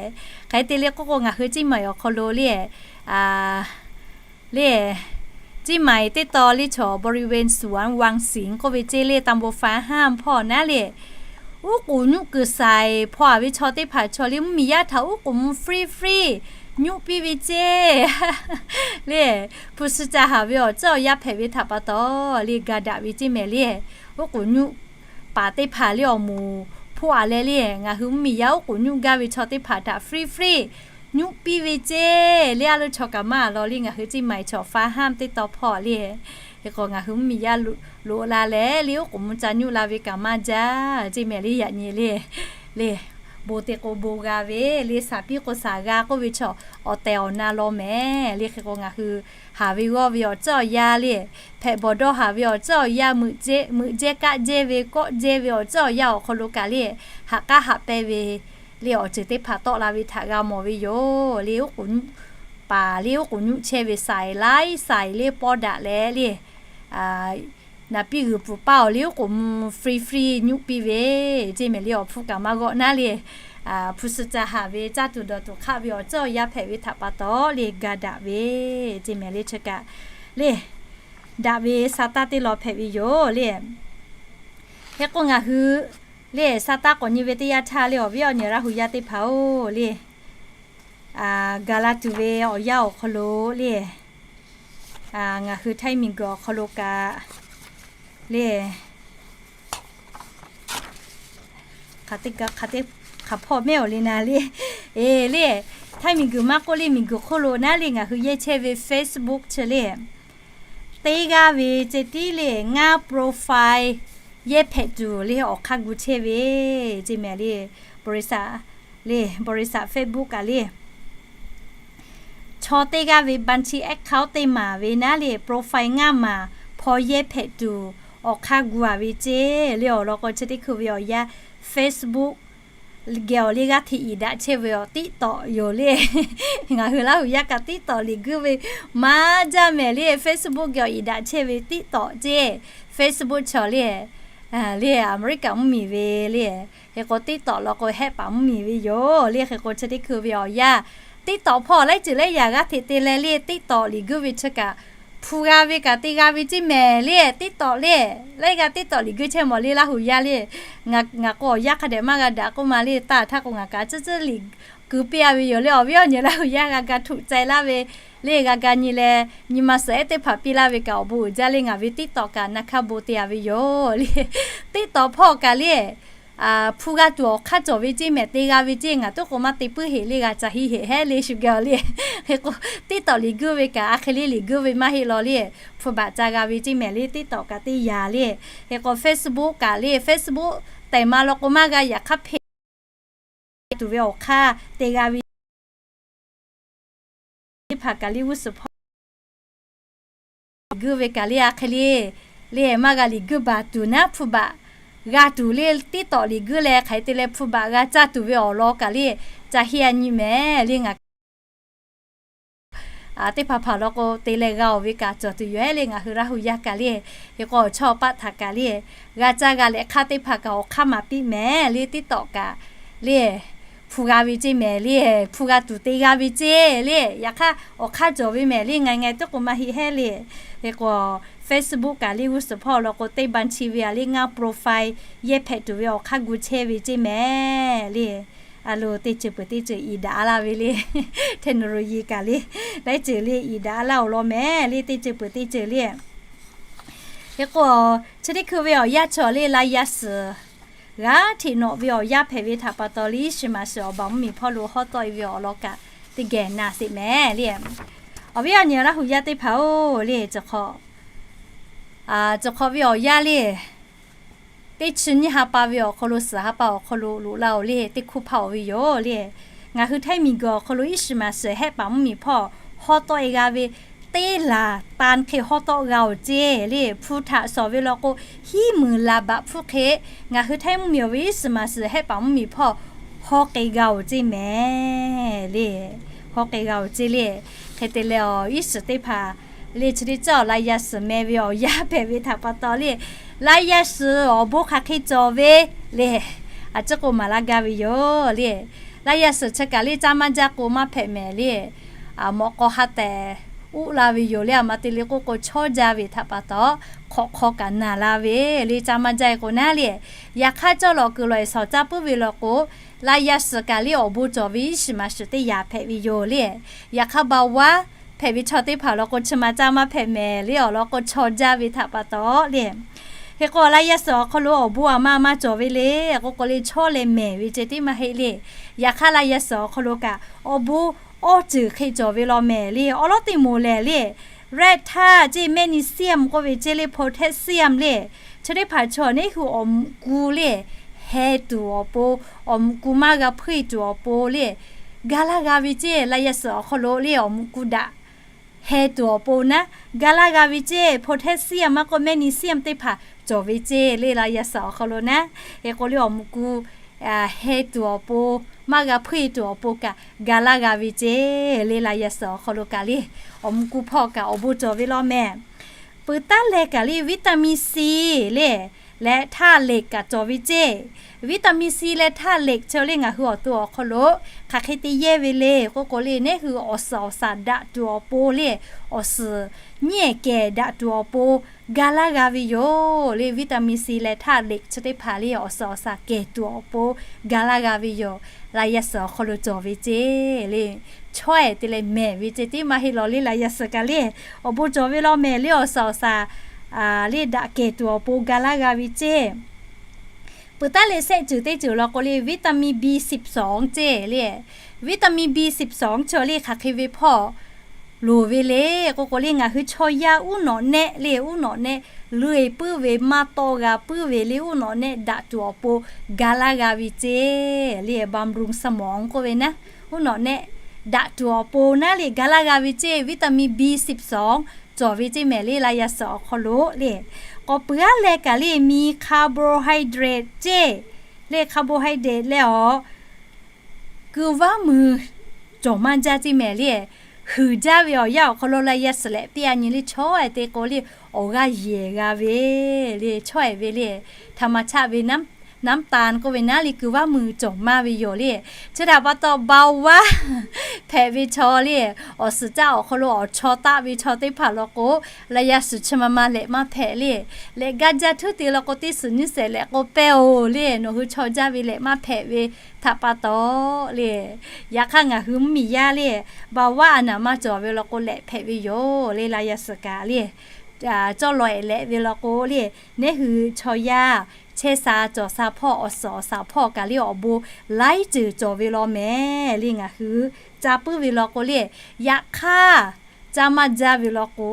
Hk'e te le k'oˆ k'o ngaˬ hui Ciˇ Maiˍ awˬ hk'aw lo le, le Ciˇ Maiˍ teˇ taw le chaw บริเวณสวนวังสิงห์ k'oˆ ve ceˇ le ตำบลฟ้าห้าม hpawˇ naˉ le, uˉ k'oˍ nuˆ kuiˬ shaiˍ hpaw a ve chaw teˇ hpaˍ chaw le mvuhˇmiˬ yaˇ htaꞈ uˉ k'oˍ mvuh free free nyuˆ piˇ ve ceˇ le. Hpu shi ca haˍ ve awˬ tcuhˉ awˬ yanˇ hpehꞈ ve htaꞈ pa taw le, ga daꞈ ve ceˇ mehˍ le. Oˉ k'oˍ nyuˆ paˍ teˇ hpaˍ le awˬ moˍ hpoˆ a leh le, ngaˬ hui mvuhˇmiˬ yaˇ oˉ k'oˍ nyuˆ gaˇ ve chaw teˇ hpaˍ htaꞈ free free nyuˆ piˇ ve ceˇ le. A leuˇ chaw kaꞈ maˇ a law le, ngaˬ hui ceˇ maiˍ chaw fa haˉ teˇ taw hpawˇ le. Hk'e k'o ngaˬ hui mvuhˇmiˬ yaˇ loꞈ la leh le, oˉ k'oˍ mvuhˇ ca nyuˆ la ve kaꞈ maˇ jaˇ ceˇ mehˍ le. Yaꞈ nyi le, le, bon te k'o bon g'a ve le, shaˍ piˇ k'o shaˍ g'a k'oˆ ve chaw awˬ tehˬ awˬ na law mehˍ le. Hk'e k'o ngaˬ hui haˍ ve g'awˇ ve awˬ tcuhˉ awˬ yanˇ le, hpehꞈ bawˬ dawˇ haˍ ve awˬ tcuhˉ awˬ yanˇ, meuꞈ jehˇ kaˆ jehˇ ve kawˆ jehˇ ve awˬ tcuhˉ awˬ yanˇ awˬ hk'aw lo kaꞈ le, haꞈ k'aˉ haꞈ pehnˇ ve le awˬ ceuˬ teˇ hpaˍ tawˆ la ve htaꞈ g'a mawˬ ve yoˬ le. Oˉ k'oˍ paˍ le oˉ k'oˍ nyuˆ chehˇ ve saiˍ laiˉ saiˍ le pawˇ daꞈ leh le, naˍ piˇ g'uiˬ pfuhˍ paˇ awˬ le oˉ k'oˍ mvuhˇ free free nyuˆ piˇ ve ceˇ mehˍ le. Awˬ hpfuhˇ kaꞈ maˇ g'awˆ naˉ le, hpu shi ca haˍ ve caˇ tuˬ dawˬ tuˬ hk'aˆ ve awˬ tcuhˉ awˬ yanˇ hpehꞈ ve htaꞈ pa taw le, ga daꞈ ve ceˇ mehˍ le. Chi kaꞈ le, daꞈ ve sa taˇ teˇ law hpehꞈ ve yoˬ le. Hk'e k'o ngaˬ hui le, sa taˇ k'awꞈ nyi ve teˇ yanˇ htaˇ le, awˬ viˉ awˬ nyi Laˇ hu yaˇ teˇ hpaˍ-oˬ le, gaˬ la tuˬ ve awˬ yanˇ awˬ hk'aw lo le, ngaˬ hui htaiˇ miˬguiˬ awˬ hk'aw lo kaꞈ le, hk'aˬ hpawˇ mehˆ awˬ le na le, e le, htaiˇ miˬguiˬ maˇ k'oˆ le, miˬguiˬ hk'oˆ lo naˉ le, ngaˬ hui yehˇ chehˇ ve Facebook chi le, teˇ g'aˇ ve ceh tiˉ le, ngaˇ profile yehˇ hpehꞈ tuˬ le awˬ hk'aˇ gu chehˇ ve ceˇ mehˍ le. บริษัท le, บริษัท Facebook kaꞈ le, chaw teˇ g'aˇ ve บัญชี account teˇ maˍ ve naˉ le, profile ngaˇ maˍ hpaw yehˇ hpehꞈ tuˬ awˬ hk'aˇ gu a ve ceˇ le. Awˬ lawn k'o chi teˇ hkui ve awˬ yanˇ Facebook geh awˬ le g'aˇ hteꞈ iˍ daꞈ chehˇ ve awˬ TikTok yoˬ le. Ngaˬ hui Laˇ hu yaˇ kaꞈ TikTok liꞈ guiˇ ve maˇ jaˇ mehˍ le. Facebook geh awˬ iˍ daꞈ chehˇ ve TikTok ceˇ, Facebook chaw le, le Aˍmeˍriˆkaꞈ mvuhˇmiˬ ve le. Hk'e k'o TikTok law k'o hehˆ paˍ mvuhˇmiˬ ve yoˬ le. Hk'e k'o chi teˇ hkui ve awˬ yanˇ TikTok hpawˇ laiˉ ceuˬ laiˉ yaꞈ g'aˇ hteꞈ te leh le, TikTok liꞈ guiˇ ve chi kaꞈ hpu g'a ve kaꞈ te g'a ve ceˇ mehˍ le. TikTok le, laiˉ g'aˇ TikTok liꞈ guiˇ chehˇ mawˬ le Laˇ hu yaˇ le. Ngaˬ k'o awˬ yanˇ hk'a dehꞈ maˇ g'a daꞈ k'oˆ ma le, taˇ htaˇ k'o ngaˬ kaꞈ tcuhˉ tcuhˉ liꞈ gu piˇ a ve yoˬ le. Awˬ viˉ awˬ nyi Laˇ hu yaˇ g'a ga htuꞈ cai laˇ ve le, g'a ga nyi leh nyi ma suhˍ ehˉ teˇ hpaˍ piˇ laˇ ve kaꞈ awˬ bon uiˍ jaˇ le. Ngaˬ ve TikTok kaꞈ na hk'aˇ bon te a ve yoˬ le. TikTok hpawˇ kaꞈ le, hpu g'a tuˬ awˬ hk'aˇ cawˬ ve ceˇ mehˍ, te g'a ve ceˇ. Ngaˬ tuˉ k'o maˇ te puiˉ heꞈ le, g'a ca hiˆ heꞈ hehˉ le shu geh le. Hk'e k'o TikTok liꞈ guiˇ ve kaꞈ a hk'e le liꞈ guiˇ ve maˇ heˆ law le, hpu baꞈ ca g'a ve ceˇ mehˍ le. TikTok kaꞈ teˇ yanˇ le. Hk'e k'o Facebook kaꞈ le, Facebook tehˬ ma law k'o maˇ g'a yaꞈ hk'aˇ hpeꞈ tuˬ ve awˬ hk'aˇ te g'a ve teˇ hpaˍ kaꞈ le g'uˇ suhˍ hpawˇ guiˇ ve kaꞈ le a hk'e le, le maˇ g'a liꞈ guiˇ baˬ tuˬ naˉ hpu baꞈ g'a tuˬ le. TikTok liꞈ guiˇ leh hk'aˬ hk'e te leh hpu baꞈ g'a caˇ tuˬ ve awˬ lawn kaꞈ le, ca heˆ a nyi mehˍ le. Ngaˬ teˇ hpaˍ hpaˍ law k'o te leh g'a oˬ ve kaꞈ cawˬ tuˬ yoˬ ehˉ le. Ngaˬ hui Laˇ hu yaˇ kaꞈ le, hk'e k'o awˬ chawˇ paˆ htaꞈ kaꞈ le, g'a caˇ g'a leh hk'aˇ teˇ hpaˍ kaꞈ awˬ hk'aˇ maˍ piˇ mehˍ le. TikTok kaꞈ le hpu g'a ve ceˇ mehˍ le, hpu g'a tuˬ te g'a ve ceˇ le. Yaꞈ hk'aˇ awˬ hk'aˇ cawˬ ve mehˍ le, ngaˬ ngaˬ tuˉ k'o maˇ heˆ hehˉ le. Hk'e k'o Facebook kaꞈ le g'uˇ suhˍ hpawˇ law k'o teˇ บัญชี ve a le ngaˇ profile yehˇ hpehꞈ tuˬ ve awˬ hk'aˇ gu chehˇ ve ceˇ mehˍ le. A lo teˇ ceuˬ peuˬ teˇ ceuˬ iˍ daꞈ laˇ ve le. Technology kaꞈ le, laiˉ ceuˬ le iˍ daꞈ laˇ awˬ lawn mehˍ le, teˇ ceuˬ peuˬ teˇ ceuˬ le. Hk'e k'o chi teˇ hkui ve awˬ yanˇ chaw le la yaˇ suhˍ g'aˇ hteꞈ nawꞈ ve awˬ yanˇ hpehꞈ ve htaꞈ pa taw le, iˉ shiˍ maˍ shiˍ awˬ baˬ mvuhˇmiˬ hpawˇ lo hawˉ tawˆ e ve awˬ lawn kaꞈ teˇ geh na sheˍ mehˍ le. Awˬ viˉ awˬ nyi Laˇ hu yaˇ teˇ hpaˍ-oˬ le, cawˬ hk'awꞈ ve awˬ yanˇ le, teˇ chi nyiˇ ha pa ve awˬ hk'aw lo suhˍ ha pa awˬ hk'aw lo loꞈ la oˬ le, teˇ hkuˇ hpaˇ oˬ ve yoˬ le. Ngaˬ hui htaiˇ miˬguiˬ awˬ hk'aw lo iˉ shiˍ maˍ shiˍ hehˆ paˍ mvuhˇmiˬ hpawˇ hawˉ tawˆ e g'a ve teˇ laˬ tan hk'e hawˉ tawˆ g'a oˬ ceˇ le. Hpu htaꞈ shawˍ ve law k'o, hiˉ meunˍ laˬ baꞈ hpfuhˇ hk'e ngaˬ hui htaiˇ mvuhˇmiˬ awˬ ve iˉ shiˍ maˍ shiˍ hehˆ paˍ mvuhˇmiˬ hpawˇ hawˉ k'ai g'a oˬ ceˇ mehˍ le. Hawˉ k'ai g'a oˬ ceˇ le. Hk'e te leh awˬ iˉ shiˍ teˇ hpaˍ le chi teˇ caˉ awˬ la yaˇ suhˍ meh ve awˬ yanˇ hpehꞈ ve htaꞈ pa taw le, la yaˇ suhˍ awˬ bon hk'aˬ hk'e cawˬ ve le, a ciˉ k'o maˍ laˇ gaˇ ve yoˬ le. La yaˇ suhˍ chi kaꞈ le caˇ maˇ jaˇ k'o maˇ hpehꞈ mehˍ le. Mawꞈ k'aw ha tehˬ uˉ la ve yoˬ le. A ma te le k'oˆ k'o, chawˇ jaˇ ve htaꞈ pa taw, hk'awꞈ hk'aw kaꞈ naˬ la ve le, caˇ maˇ jaˇ e k'o naˉ le. Yaꞈ hk'aˇ, cawˇ lawꞈ kuiˬ lawꞈ e shawˍ caˇ puiˉ ve law k'o, laˇ yaˇ suhˍ kaꞈ le awˬ bon cawˬ ve iˉ shiˍ maˍ shiˍ teˇ yanˇ hpehꞈ ve yoˬ le. Yaꞈ hk'aˇ, baˬ vaˇ hpehꞈ ve chaw teˇ hpaˍ law k'o, chi ma caˇ maˇ hpehꞈ mehˍ le awˬ lawn k'o, chawˇ jaˇ ve htaꞈ pa taw le. Hk'e k'o, laˇ yaˇ suhˍ awˬ hk'aw lo awˬ bon a ma a ma cawˬ ve le k'oˆ k'o le, chawˇ leh mehˍ ve ceh tiˉ maˇ heˆ le. Yaꞈ hk'aˇ, laˇ yaˇ suhˍ awˬ hk'aw lo kaꞈ awˬ bon awˇ ceuˬ hk'e cawˬ ve law mehˍ le. Awˉ lawˉ teˇ moˍ lehˬ le, red htaˇ ceˇ, magnesium k'oˆ ve ceˇ le, potassium le, chi teˇ hpaˍ chaw neˉ hui awˬ mvuhꞈ ku le, heh tuˬ awˬ pon, awˬ mvuhꞈ ku maˇ g'a hpuˇ e tuˬ awˬ pon le, ga laˇ g'a ve ceˇ. Laˇ yaˇ suhˍ awˬ hk'aw lo le awˬ mvuhꞈ ku daꞈ heh tuˬ awˬ pon naˉ, ga laˇ g'a ve ceˇ. Potassium maˇ k'oˆ, magnesium teˇ hpaˍ cawˬ ve ceˇ le, laˇ yaˇ suhˍ awˬ hk'aw lo naˉ. Hk'e k'o le, awˬ mvuhꞈ ku heh tuˬ awˬ pon, maˇ g'a hpuˇ e tuˬ awˬ pon kaꞈ ga laˇ g'a ve ceˇ le, laˇ yaˇ suhˍ awˬ hk'aw lo kaꞈ le. Awˬ mvuhꞈ ku hpawˇ kaꞈ awˬ bon cawˬ ve law mehˍ. Peuˬ taˉ leh kaꞈ le, vitamin C le, leh htaˇ lehˬ kaꞈ cawˬ ve ceˇ. Vitamin C leh htaˇ lehˬ chi le ngaˬ hui awˬ to awˬ hk'aw lo hk'aˬ hk'e te yehˇ ve le k'oˆ k'o le, neˉ hui awˬ suhˍ awˬ shaˍ daꞈ tuˬ awˬ pon le, awˬ suhˍ nyiˇ ehˍ kehˬ daꞈ tuˬ awˬ pon ga laˇ g'a ve yoˬ le. Vitamin C leh htaˇ lehˬ chi teˇ hpaˍ le awˬ suhˍ awˬ shaˍ kehˬ tuˬ awˬ pon ga laˇ g'a ve yoˬ. Laˇ yaˇ suhˍ awˬ hk'aw lo cawˬ ve ceˇ le. Chawˇ ehˍ te leh mehˍ ve ceh tiˉ maˇ heˆ law le, laˇ yaˇ suhˍ kaꞈ le. Awˬ bon cawˬ ve law mehˍ le, awˬ suhˍ awˬ shaˍ le daꞈ kehˬ tuˬ awˬ pon ga laˇ g'a ve ceˇ. Peuˬ taˉ leh shehˆ ceuˬ teˇ ceuˬ law k'o le, vitamin B siˍ sawˍ ceˇ le. Vitamin B siˍ sawˍ chaw le hk'aˬ hk'e ve hpawˇ loˍ ve le k'oˆ k'o le, ngaˬ hui chaw yaˇ uˉ nawꞈ nehˆ le, uˉ nawꞈ nehˆ luˇ e puiˉ ve, maˇ tawˆ g'a puiˉ ve le, uˉ nawꞈ nehˆ daꞈ tuˬ awˬ pon ga laˇ g'a ve ceˇ le. บำรุงสมอง k'oˆ ve naˉ, uˉ nawꞈ nehˆ daꞈ tuˬ awˬ pon naˉ le ga laˇ g'a ve ceˇ, vitamin B siˍ sawˍ cawˬ ve ceˇ mehˍ le, laˇ yaˇ suhˍ awˬ hk'aw lo le. K'awꞈ peuˬ aˉ leh kaꞈ le mi carbohydrate ceˇ le, carbohydrate leh awˬ ku vaˉ muiˬ cawˬ maˇ jaˇ ceˇ mehˍ le. Huiˍ jaˇ ve awˬ yanˇ awˬ hk'aw lo laˇ yaˇ suhˍ lehꞈ piˇ a nyi le, chawˇ ehˍ te k'o le awˬ g'aˇ yehˬ g'a ve le, chawˇ ehˍ ve le, ธรรมชาติ ve น้ำตาล k'oˆ ve naˉ le ku vaˉ muiˬ cawˬ maˇ ve yoˬ le. Chi htaꞈ pa taw เบาหวาน hpehꞈ ve chaw le, awˬ suhˍ caˇ awˬ hk'aw lo awˬ chaw taˆ ve chaw teˇ hpaˍ law k'o, laˇ yaˇ suhˍ chi ma ma lehꞈ maˇ hpehꞈ le. Lehꞈ gaˇ jaˇ htuˉ te law k'o, teˇ suhˍ nyiˇ suhˍ lehꞈ k'o pehˇ oˬ le, nawˬ hui chaw jaˇ ve lehꞈ maˇ hpehꞈ ve htaꞈ pa taw le. Yaꞈ hk'aˇ ngaˬ hui mvuhˇmiˬ yaˇ le, เบาหวาน a naˍ maˇ cawˬ ve law k'o lehꞈ hpehꞈ ve yoˬ le, laˇ yaˇ suhˍ kaꞈ le. Cawˇ law ehˍ lehꞈ ve law k'o le, neˉ hui chaw yaˇ chehˇ sha cawˬ sha hpawˇ, awˬ suhˍ awˬ shaˍ hpawˇ kaꞈ le awˬ bon laiˉ ceuˬ cawˬ ve law mehˍ le. Ngaˬ hui caˇ puiˉ ve law k'o le, yaꞈ hk'aˇ caˇ maˇ jaˇ ve law k'o,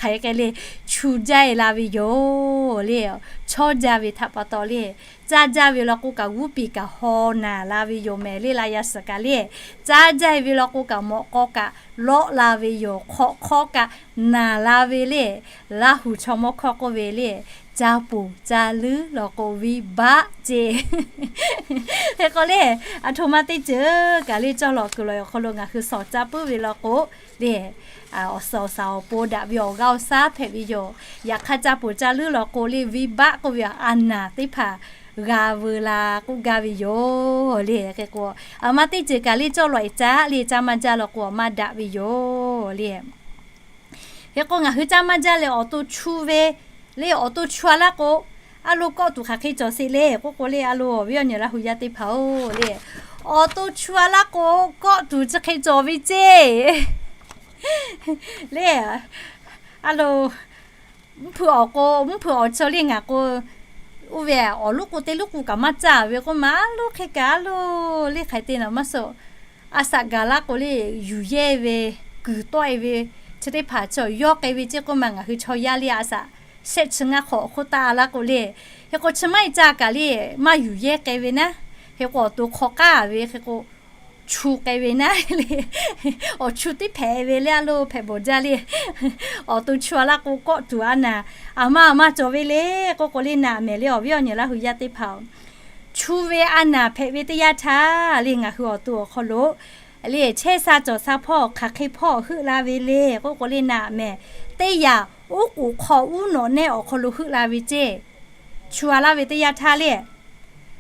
hk'aˬ hk'e le, chu jaˇ e la ve yoˬ le. Chawˇ jaˇ ve htaꞈ pa taw le, caˇ jaˇ ve law k'o kaꞈ g'uˇ piˍ kaꞈ haw naˬ la ve yoˬ mehˍ le, laˇ yaˇ suhˍ kaꞈ le. Caˇ jaˇ e ve law k'o kaꞈ mawꞈ k'aw kaꞈ lawˆ la ve yoˬ, hk'awꞈ hk'awˇ kaꞈ naˬ la ve le. Laˇ huˍ chaw mawˇ hkawˇ k'oˆ ve le, caˇ poˬ caˇ leuˉ law k'o viˇ baˆ ceˇ. Hk'e k'o le, aˬ htoꞈ ma teˇ ceuˬ kaꞈ le cawˇ law kuiˬ law awˬ hk'aw lo ngaˬ hui shawˍ caˇ puiˉ ve law k'o le, awˬ suhˍ awˬ shaˍ awˬ pon daꞈ ve awˬ g'aˇ awˬ shaˉ hpehꞈ ve yoˬ. Yaꞈ hk'aˇ caˇ poˬ caˇ leuˉ law k'o le viˇ baˆ k'oˆ ve a naˍ teˇ hpaˍ g'a veu la k'oˆ gaˇ ve yoˬ le. Hk'e k'o, aˬ ma teˇ ceuˬ kaꞈ le cawˇ law e caˇ le, caˇ maˇ jaˇ law k'o a maˇ daꞈ ve yoˬ le. Hk'e k'o ngaˬ hui caˇ maˇ jaˇ leh awˬ to chu ve le, awˬ to chu a laˇ k'o, a lo kawˆ tuˬ hk'aˬ hk'e cawˬ sheˍ le k'oˆ k'o le, a lo awˬ viˉ awˬ nyi Laˇ huˍ yaˇ teˇ hpaˍ-oˬ le, awˬ to chu a laˇ k'o kawˆ tuˬ chi hk'e cawˬ ve ceˇ le. A lo mvuhˇ hpui awˬ k'o, mvuhˇ hpui awˬ chaw le ngaˬ k'o, oˇ ve awˬ loˉ k'o teˇ loˉ k'o kaꞈ maˇ caˇ ve k'oˆ ma, a lo hk'e kaꞈ a lo le hk'aˬ hk'e te naˍ maˇ suh. A shaꞈ gaˬ laˇ k'o le, yuˬ yehˇ ve, kuiˬ tawˆ e ve, chi teˇ hpaˍ chaw yawˇ k'ai ve ceˇ k'oˆ ma, ngaˬ hui chaw yaˇ le a shaꞈ shehˆ chi ngaˇ hk'awꞈ hk'oˆ taˆ a laˇ k'o le, hk'e k'o chi maˇ heˆ caˇ kaꞈ le, maˇ yuˬ yehˇ k'ai ve naˉ, hk'e k'o awˬ to hk'aw k'aˉ ve hk'e k'o chu k'ai ve naˉ le, awˬ chu teˇ hpehꞈ ve le a lo hpehꞈ bawˬ jaˇ le. Awˬ to chu a laˇ k'o kawˆ tuˬ a naˍ, aˬ ma aˬ ma cawˬ ve le k'oˆ k'o le naꞈ mehˍ le awˬ viˉ awˬ nyi Laˇ huˍ yaˇ teˇ hpaˍ-oˬ. Chu ve a naˍ hpehꞈ ve teˇ yanˇ htaˇ le ngaˬ hui awˬ to awˬ hk'aw lo le chehˇ sha cawˬ sha hpawˇ hk'aˬ hk'e hpawˇ heuˆ la ve le k'oˆ k'o le naꞈ mehˍ. Teˇ yanˇ oˉ k'oˍ hk'aw uˉ nawꞈ nehˆ awˬ hk'aw lo heuˆ la ve ceˇ. Chu a laˇ ve teˇ yanˇ htaˇ le,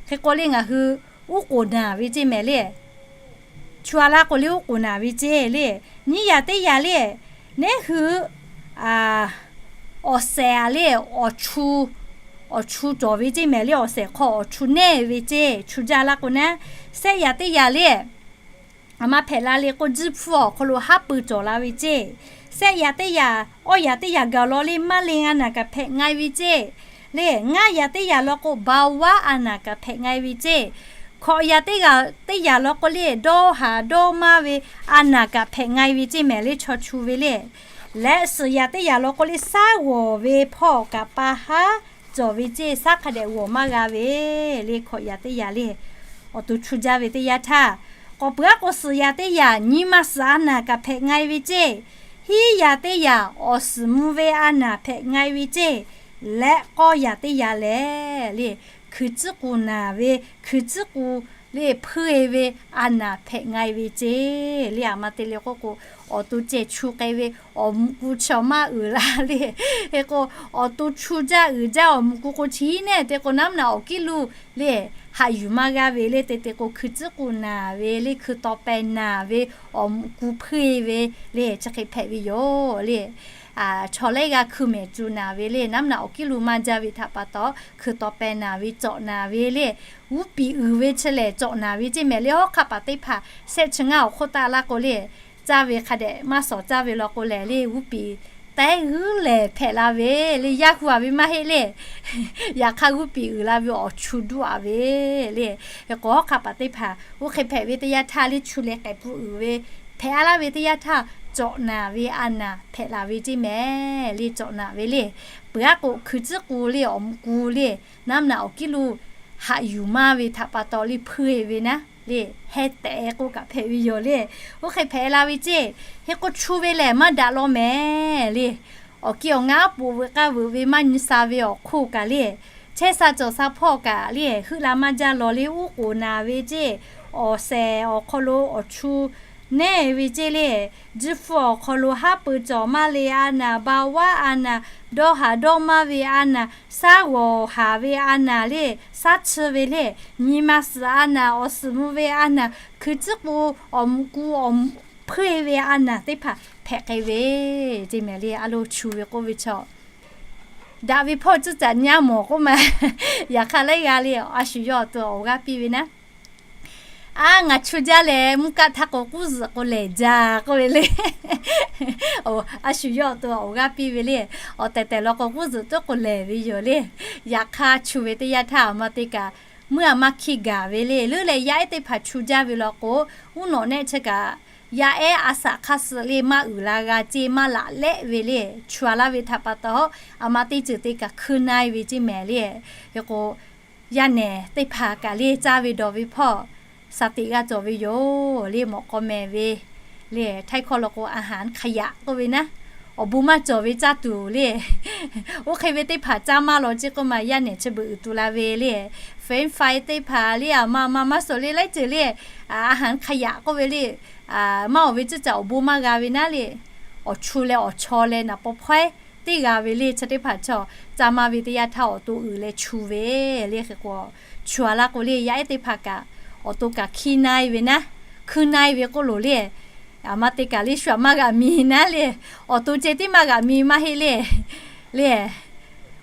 hk'e k'o le ngaˬ hui uˉ k'oˍ naˍ ve ceˇ mehˍ le. Chu a laˇ k'o le, oˉ k'oˍ naˍ ve ceˇ le. Nyiˇ yaꞈ teˇ yaꞈ le, neˉ hui awˬ shehˍ a le, awˬ chu, awˬ chu cawˬ ve ceˇ mehˍ le. Awˬ shehˍ hk'aw awˬ chu neˇ ve ceˇ, chu jaˇ laˇ k'o naˉ. Shehˆ yaꞈ teˇ yaꞈ le, a ma hpehꞈ la le k'o, jiˇ hpfuhˇ awˬ hk'aw lo haˉ pui cawˬ la ve ceˇ. Shehˆ yaꞈ teˇ yaꞈ, awˇ yaꞈ teˇ yaꞈ gaˬ law le, maˇ le a naˍ kaꞈ hpehꞈ nga e ve ceˇ le. Ngaˇ yaꞈ teˇ yaꞈ law k'o, ba waˉ a naˍ kaꞈ hpehꞈ nga e ve ceˇ. Hkawꞈ yaꞈ teˇ yaꞈ, teˇ yaꞈ law k'o le, dawˇ haˍ dawˇ maˇ ve a naˍ kaꞈ hpehꞈ nga e ve ceˇ mehˍ le, chaw chu ve le. Leh suhˍ yaꞈ teˇ yaꞈ law k'o le, saˉ g'awˬ ve hpawˇ kaꞈ pa haˉ cawˬ ve ceˇ. Saˉ hk'a dehꞈ g'awˬ maˇ g'a ve le. Hkawꞈ yaꞈ teˇ yaꞈ le, awˬ to chu jaˇ ve teˇ yanˇ htaˇ, k'awꞈ peuˬ aˉ k'o, suhˍ yaꞈ teˇ yaꞈ nyi ma suhˍ a naˍ kaꞈ hpehꞈ nga e ve ceˇ. Hiˉ yaꞈ teˇ yaꞈ awˬ suhˍ mvuh ve a naˍ hpehꞈ nga e ve ceˇ. Leh k'awˇ yaꞈ teˇ yaꞈ lehˬ le, hkui tcuhˉ k'u naˍ ve, hkui tcuhˉ k'u le hpuiˇ e ve a naˍ hpehꞈ nga e ve ceˇ le. A ma te le k'oˆ k'o, awˬ to ceh chu k'ai ve awˬ muꞈ ku chi awˬ maˇ uiˍ la le. Hk'e k'o, awˬ to chu jaˇ uiˍ jaˇ awˬ muꞈ ku k'o, chi neˇ te k'o naˉ naꞈ awˬ kiˉ luˇ le, haꞈ yuˬ maˇ g'aˇ ve le. Te te k'o, hkui tcuhˉ k'u naˍ ve le, hkui taw peh naˍ ve awˬ muꞈ ku hpuiˇ e ve le, chi hk'e hpehꞈ ve yoˬ le. Chaw laiˉ g'aˇ hkui mehˍ cu naˍ ve le, naˉ naꞈ awˬ kiˉ luˇ maˇ jaˇ ve htaꞈ pa taw, hkui taw peh naˍ ve, cawꞈ naˍ ve le. G'uˇ piˍ uiˍ ve chi lehˬ cawꞈ naˍ ve ceˇ mehˍ le. Hawˉ hk'aˆ paˍ teˇ hpaˍ shehˆ chi ngaˇ awˬ hk'oˆ taˆ laˇ k'o le, caˇ ve hk'a dehꞈ maˇ shawˍ caˇ ve law k'o lehˬ le, g'uˇ piˍ taiˉ g'uiˇ lehˍ hpehꞈ la ve le. Yaˇ hu a ve maˇ heˆ le. Yaꞈ hk'aˇ g'uˇ piˍ uiˍ la ve awˬ chu duˆ a ve le. Hk'e k'o, hawˉ hk'aˆ paˍ teˇ hpaˍ oˇ hk'e hpehꞈ ve teˇ yanˇ htaˇ le, chu leh k'ehˬ pui uiˍ ve hpehꞈ a laˇ ve teˇ yanˇ htaˇ, cawꞈ naˍ ve a naˍ hpehꞈ la ve ceˇ mehˍ le. Cawꞈ naˍ ve le, peuˬ aˉ k'o, hkui tcuhˉ k'u le awˬ muꞈ ku le, naˉ naꞈ awˬ kiˉ luˇ haꞈ yuˬ maˇ ve htaꞈ pa taw le, hpuiˇ e ve naˉ le, heh tehꞈ k'oˆ kaꞈ hpehꞈ ve yoˬ le. Oˇ hk'e hpehꞈ la ve ceˇ. Hk'e k'o, chu ve lehˬ maˇ daꞈ law mehˍ le. Awˬ ki awˬ ngaˉ poˬ veuꞈ k'aˇ veuꞈ ve maˇ nyi sha ve awˬ hk'oˆ kaꞈ le, chehˇ sha cawˬ sha hpawˇ kaꞈ le, heuˆ la maˇ jaˇ law le. Oˉ k'oˍ naˍ ve ceˇ. Awˬ shehˍ awˬ hk'aw lo awˬ chu neˇ ve ceˇ le. Jiˇ hpfuhˇ awˬ hk'aw lo haˉ pui cawˬ maˇ le a naˍ, ba waˉ a naˍ, dawˇ haˍ dawˇ maˇ ve a naˍ, saˉ g'awˬ haˍ ve a naˍ le, saˉ chi ve le, nyi ma suhˍ a naˍ, awˬ suhˍ mvuh ve a naˍ, hkui tcuhˉ k'u awˬ muꞈ ku awˬ hpuiˇ e ve a naˍ teˇ hpaˍ hpehꞈ k'ai ve ceˇ mehˍ le. A lo chu ve k'oˆ ve chaw daꞈ ve hpawˇ cuˇ caꞈ nyi a mawˬ k'oˆ ma. Yaꞈ hk'aˇ laiˉ g'aˇ le, a shu yawˇ awˬ to awˬ g'aˇ piˇ ve naˉ, a, ngaˬ chu jaˇ leh mvuhˇ kaˆ htaˇ k'o k'uˉ zuhꞈ k'o lehˬ jaˇ k'oˆ ve le. A shu yawˇ awˬ to awˬ g'aˇ piˇ ve le. Awˬ tehˬ tehˬ law k'o k'uˉ zuhꞈ tuˉ k'o lehˬ ve yoˬ le. Yaꞈ hk'aˇ chu ve teˇ yanˇ htaˇ a ma te kaꞈ muˇ a maˇ hkiˇ gaˬ ve le. Leuˉ leh yaˇ ehˉ teˇ hpaˍ chu jaˇ ve law k'o, uˉ nawꞈ nehˆ chi kaꞈ yaˇ ehˉ a shaꞈ hk'aˇ suh le maˇ uiˍ la g'a ceˇ, maˇ laꞈ lehˆ ve le. Chu a laˇ ve htaꞈ pa taw, a ma teˇ ceuˬ te kaꞈ hkui na e ve ceˇ mehˍ le. Hk'e k'o, yaˇ nehˬ teˇ hpaˍ kaꞈ le caˇ ve dawˬ ve hpawˇ shaˍ tiꞈ g'a cawˬ ve yoˬ le. Mawꞈ k'aw mehˍ ve le, htaiˇ hkawˇ law k'o อาหารขยะ k'oˆ ve naˉ, awˬ bon maˇ cawˬ ve caˇ tuˬ le. Oˇ hk'e ve teˇ hpaˍ caˇ maˇ law ceˇ k'oˆ ma, yaˇ nehˬ chi beuꞈ uiˍ tu la ve le. French fry teˇ hpaˍ le, a ma ma maˇ shawˍ le, laiˉ ceuˬ le, อาหารขยะ k'oˆ ve le, maˇ awˬ ve cuˇ caꞈ awˬ bon maˇ g'a ve naˉ le. Awˬ chu leh awˬ chaw leh naˍ paw hpawehˇ teˇ g'a ve le. Chi teˇ hpaˍ chaw caˇ maˇ ve teˇ yanˇ htaˇ awˬ to uiˍ leh chu ve le. Hk'e k'o, chu a laˇ k'o le, yaˇ ehˉ teˇ hpaˍ kaꞈ awˬ to kaꞈ hkiˇ na e ve naˉ, hkui na e ve k'oˆ loˬ le. A ma te kaꞈ le shu aꞈ maˇ g'aꞈ mi naˉ le. Awˬ to ceh tiˉ maˇ g'aꞈ mi maˇ heˆ le. Le,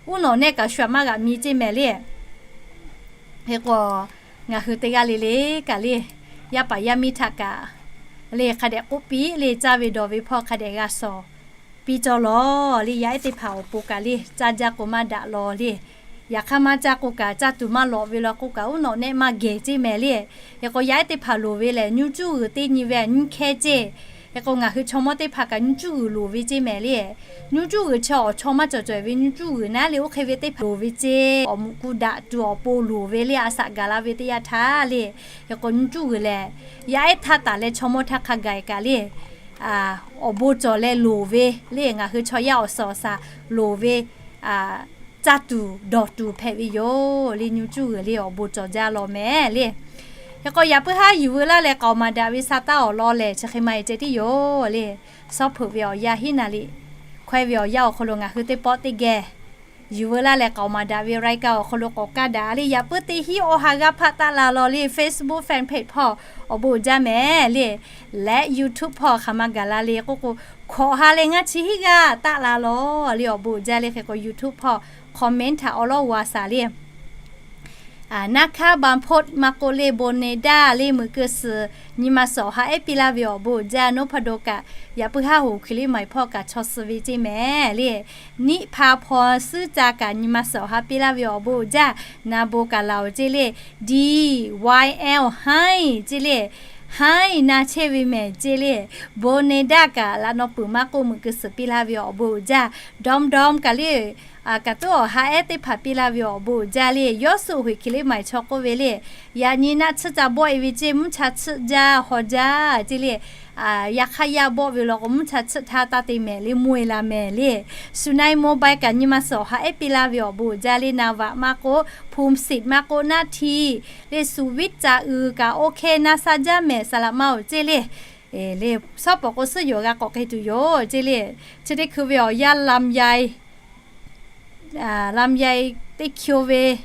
uˉ nawꞈ nehˆ kaꞈ shu aꞈ maˇ g'aꞈ mi ceˇ mehˍ le. Hk'e k'o, ngaˬ hui teˇ g'aˇ le le kaꞈ le, yaˇ paˍ yaˇ miˇ htaꞈ kaꞈ le hk'a dehꞈ k'oˆ piˇ le, caˇ ve dawˬ ve hpawˇ hk'a dehꞈ g'a shawˍ piˇ cawˇ lawˬ le. Yaˇ ehˉ teˇ hpaˍ awˬ pon kaꞈ le caˇ jaˇ k'o maˇ daꞈ law le. Yaꞈ hk'aˇ maˇ caˇ k'o kaꞈ, caˇ tuˬ maˇ lawꞈ ve law k'o kaꞈ, uˉ nawꞈ nehˆ maˇ geh ceˇ mehˍ le. Hk'e k'o, yaˇ ehˉ teˇ hpaˍ loˍ ve lehˬ, nyiˇ cuˇ g'uiˬ teˇ nyi ve a nyiˇ hkehˇ ceˇ. Hk'e k'o, ngaˬ hui chaw mawˇ teˇ hpaˍ kaꞈ nyiˇ cuˇ g'uiˬ loˍ ve ceˇ mehˍ le. Nyiˇ cuˇ g'uiˬ chi awˬ chaw maˇ cawˬ cawˬ ve nyiˇ cuˇ g'uiˬ naˉ le. Oˇ hk'e ve teˇ hpaˍ loˍ ve ceˇ, awˬ muꞈ ku daꞈ tuˬ awˬ pon loˍ ve le, a shaꞈ gaˬ la ve teˇ yanˇ htaˇ le. Hk'e k'o, nyiˇ cuˇ g'uiˬ lehˬ, yaˇ ehˉ htaˇ taˍ leh chaw mawˇ htaˇ hk'a gaˬ kaꞈ le, awˬ bon cawˬ leh loˍ ve le. Ngaˬ hui chaw yaˇ awˬ suhˍ awˬ shaˍ loˍ ve caˇ tuˬ dawˬ tuˬ hpehꞈ ve yoˬ le. Nyiˇ cuˇ g'uiˬ le awˬ bon cawˬ jaˇ law mehˍ le. Hk'e k'o, yaꞈ puiˉ haˉ yuˬ veu laˇ leh k'aoˍ maˍ daꞈ ve sa taˇ awˬ lawn lehˬ, chi hk'e ma e ceh tiˉ yoˬ le. Sawˉ hpeuꞈ ve awˬ yanˇ hiˉ naˍ liꞈ hkawehˇ ve awˬ yanˇ awˬ hk'aw lo ngaˬ hui teˇ pawˆ teˇ geh Yuˬ veu laˇ leh k'aoˍ maˍ daꞈ ve รายการ awˬ hk'aw lo k'awꞈ kaˇ daꞈ le. Yaꞈ puiˉ teˇ hinˉ awˬ ha g'a hpaˆ taˆ la law le. Facebook fan page hpawˇ awˬ bon uiˍ jaˇ mehˍ le. Leh YouTube hpawˇ hk'aˬ ma gaˬ la le k'oˆ k'o, hkawꞈ ha leh ngaˇ chi hinˉ g'aˇ taˆ la law le. Awˬ bon uiˍ jaˇ le. Hk'e k'o YouTube hpawˇ comment htaꞈ awˬ lawˉ g'a shaˍ le. Naˇ hkaˉ บางพต maˇ k'oˆ le, โบเนด้า le, muiˬ keu suhˍ nyi ma suhˍ awˬ ha ehˉ piˇ laˇ ve awˬ bon uiˍ jaˇ. Noˉ hpaˇ do kaꞈ yaꞈ puiˉ haˉ hoꞈ hkiˬ liˇ maiˬ hpawˇ kaꞈ chaw suh ve ceˇ mehˍ le. Niˆ hpa hpaw suhˉ ca kaꞈ nyi ma suhˍ awˬ ha piˇ laˇ ve awˬ bon uiˍ jaˇ. Na bon kaꞈ laˬ oˬ ceˇ le. D Y L Hain ceˇ le. Hain na chehˇ ve mehˍ ceˇ le. โบเนด้า kaꞈ laꞈ naw peuˬ maˇ k'oˆ muiˬ keu suhˍ piˇ laˇ ve awˬ bon uiˍ jaˇ. Dawˇ dawˇ kaꞈ le, kaꞈ tuˉ awˬ ha ehˉ teˇ hpaˍ piˇ laˇ ve awˬ bon uiˍ jaˇ le. Yawˇ suh hoꞈ hkiˬ liˇ maiˬ chaw k'oˆ ve le. Yaꞈ nyi naˆ tsuhˇ ca bawˆ e ve ceˇ, mvuhˇ cha tsuhˇ jaˇ haw jaˇ ceˇ le. Yaꞈ hk'aˇ yaˇ bawˆ ve law k'o, mvuhˇ cha tsuhˇ htaˇ taˇ te mehˍ le, mvuhˇ e la mehˍ le. Sunaimo bai kaꞈ nyi ma suhˍ awˬ ha ehˉ piˇ laˇ ve awˬ bon uiˍ jaˇ le. Na vaꞈ maˇ k'oˆ, ภูมิสิทธิ์ maˇ k'oˆ, naˆ hti le, สุวิทย์ ca uiˍ kaꞈ โอเค na sha jaˇ mehˍ, saˍ laꞈ ma oˬ ceˇ le. Le, shawˉ pawˍ k'o suhˉ yoˬ g'a k'awꞈ k'ai tuˬ yoˬ ceˇ le. Chi teˇ hkui ve awˬ yanˇ ลำไย lawm yai teˇ hkyo ve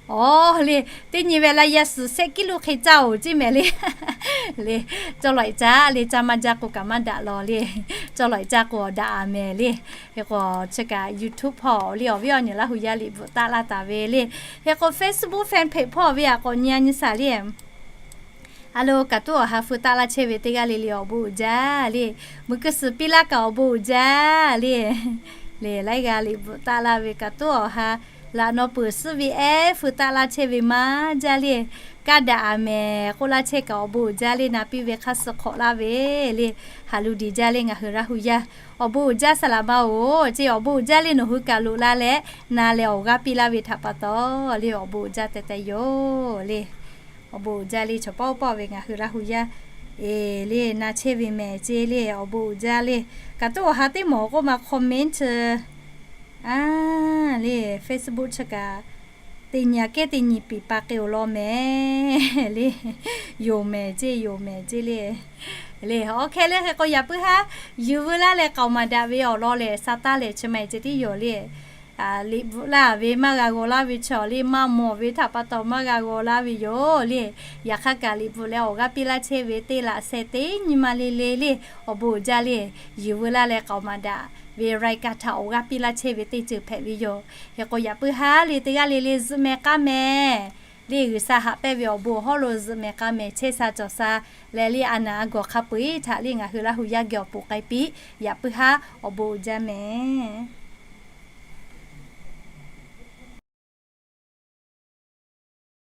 Awˬ le, teˇ nyi ve la yaˇ suhˍ shehˆ kiˉ lo hk'e caˇ oˬ ceˇ mehˍ le. Le, cawˇ lawꞈ e caˇ le, caˇ maˇ jaˇ k'o kaꞈ maˇ daꞈ law le. Cawˇ lawꞈ e caˇ k'o awˬ daꞈ a mehˍ le. Hk'e k'o chi kaꞈ YouTube hpawˇ le awˬ viˉ awˬ nyi Laˇ hu yaˇ liꞈ bvuhꞈ taˆ laˇ taˍ ve le. Hk'e k'o Facebook fan page hpawˇ awˬ viˉ aꞈ k'awꞈ nyi a nyi shaˍ le. A lo, kaꞈ tuˉ awˬ ha feu taˆ laˇ chehˇ ve teˇ g'aˇ le le awˬ bon uiˍ jaˇ le. Muiˬ keu suhˍ piˇ laˇ kaꞈ awˬ bon uiˍ jaˇ le. Le, laiˉ g'aˇ liꞈ bvuhꞈ taˆ laˇ ve kaꞈ tuˉ awˬ ha laꞈ naw peuˬ suhˉ ve ehˉ feu taˆ laˇ chehˇ ve maˇ jaˇ le. Kaˇ daꞈ a mehˍ k'oˆ laˇ chehˇ kaꞈ awˬ bon uiˍ jaˇ le. Na piˇ ve hk'aˇ suh hk'awꞈ laˇ ve le. Haˍ lu diˬ jaˇ le ngaˬ hui Laˇ hu yaˇ. Awˬ bon uiˍ jaˇ saˍ laꞈ ma oˬ ceˇ. Awˬ bon uiˍ jaˇ le. Nawˬ hui kaꞈ loꞈ la leh na leh awˬ g'aˇ piˇ laˇ ve htaꞈ pa taw le awˬ bon uiˍ jaˇ teh teh yoˬ le. Awˬ bon uiˍ jaˇ le. Chaw pawˆ pawˆ ve ngaˬ hui Laˇ hu yaˇ e le na chehˇ ve mehˍ ceˇ le. Awˬ bon uiˍ jaˇ le. Kaꞈ tuˉ awˬ ha teˇ mawˬ k'oˆ ma comment a le Facebook chi kaꞈ teˇ nyi aꞈ kehˉ teˇ nyi piˍ pa k'ai oˬ law mehˍ le. Yoˬ mehˍ ceˇ, yoˬ mehˍ ceˇ le. Le, awˬ hk'e le hk'e k'o yaꞈ puiˉ haˉ yuˬ veu laˇ leh k'aoˍ maˍ daꞈ ve awˬ lawn lehˬ, sa taˇ lehˬ chi ma e ceh tiˉ yoˬ le. Liꞈ bvuhꞈ laˇ ve maˇ g'a g'aw laˇ ve chaw le, maˇ mawˬ ve htaꞈ pa taw maˇ g'a g'aw laˇ ve yoˬ le. Yaꞈ hk'aˇ kaꞈ liꞈ bvuhꞈ leh awˬ g'aˇ piˇ laˇ chehˇ ve teˇ laꞈ sheh teˇ nyi ma le le le, awˬ bon uiˍ jaˇ le. Yuˬ veu laˇ leh k'aoˍ maˍ daꞈ ve รายการ htaꞈ awˬ g'aˇ piˇ laˇ chehˇ ve teˇ ceuˬ hpehꞈ ve yoˬ. Hk'e k'o yaꞈ puiˉ haˉ le teˇ g'aˇ le le zuhꞈ mehˍ k'aˇ mehˍ le. G'uiˬsha haꞈ pehnˇ ve awˬ bon awˬ hawˉ lo zuhꞈ mehˍ k'aˇ mehˍ chehˇ sha cawˬ sha leh le a naˍ a gawˬ hk'a peu eˬ htaꞈ le ngaˬ hui Laˇ hu yaˇ geh awˬ pon k'ai piˇ. Yaꞈ puiˉ haˉ awˬ bon uiˍ jaˇ mehˍ.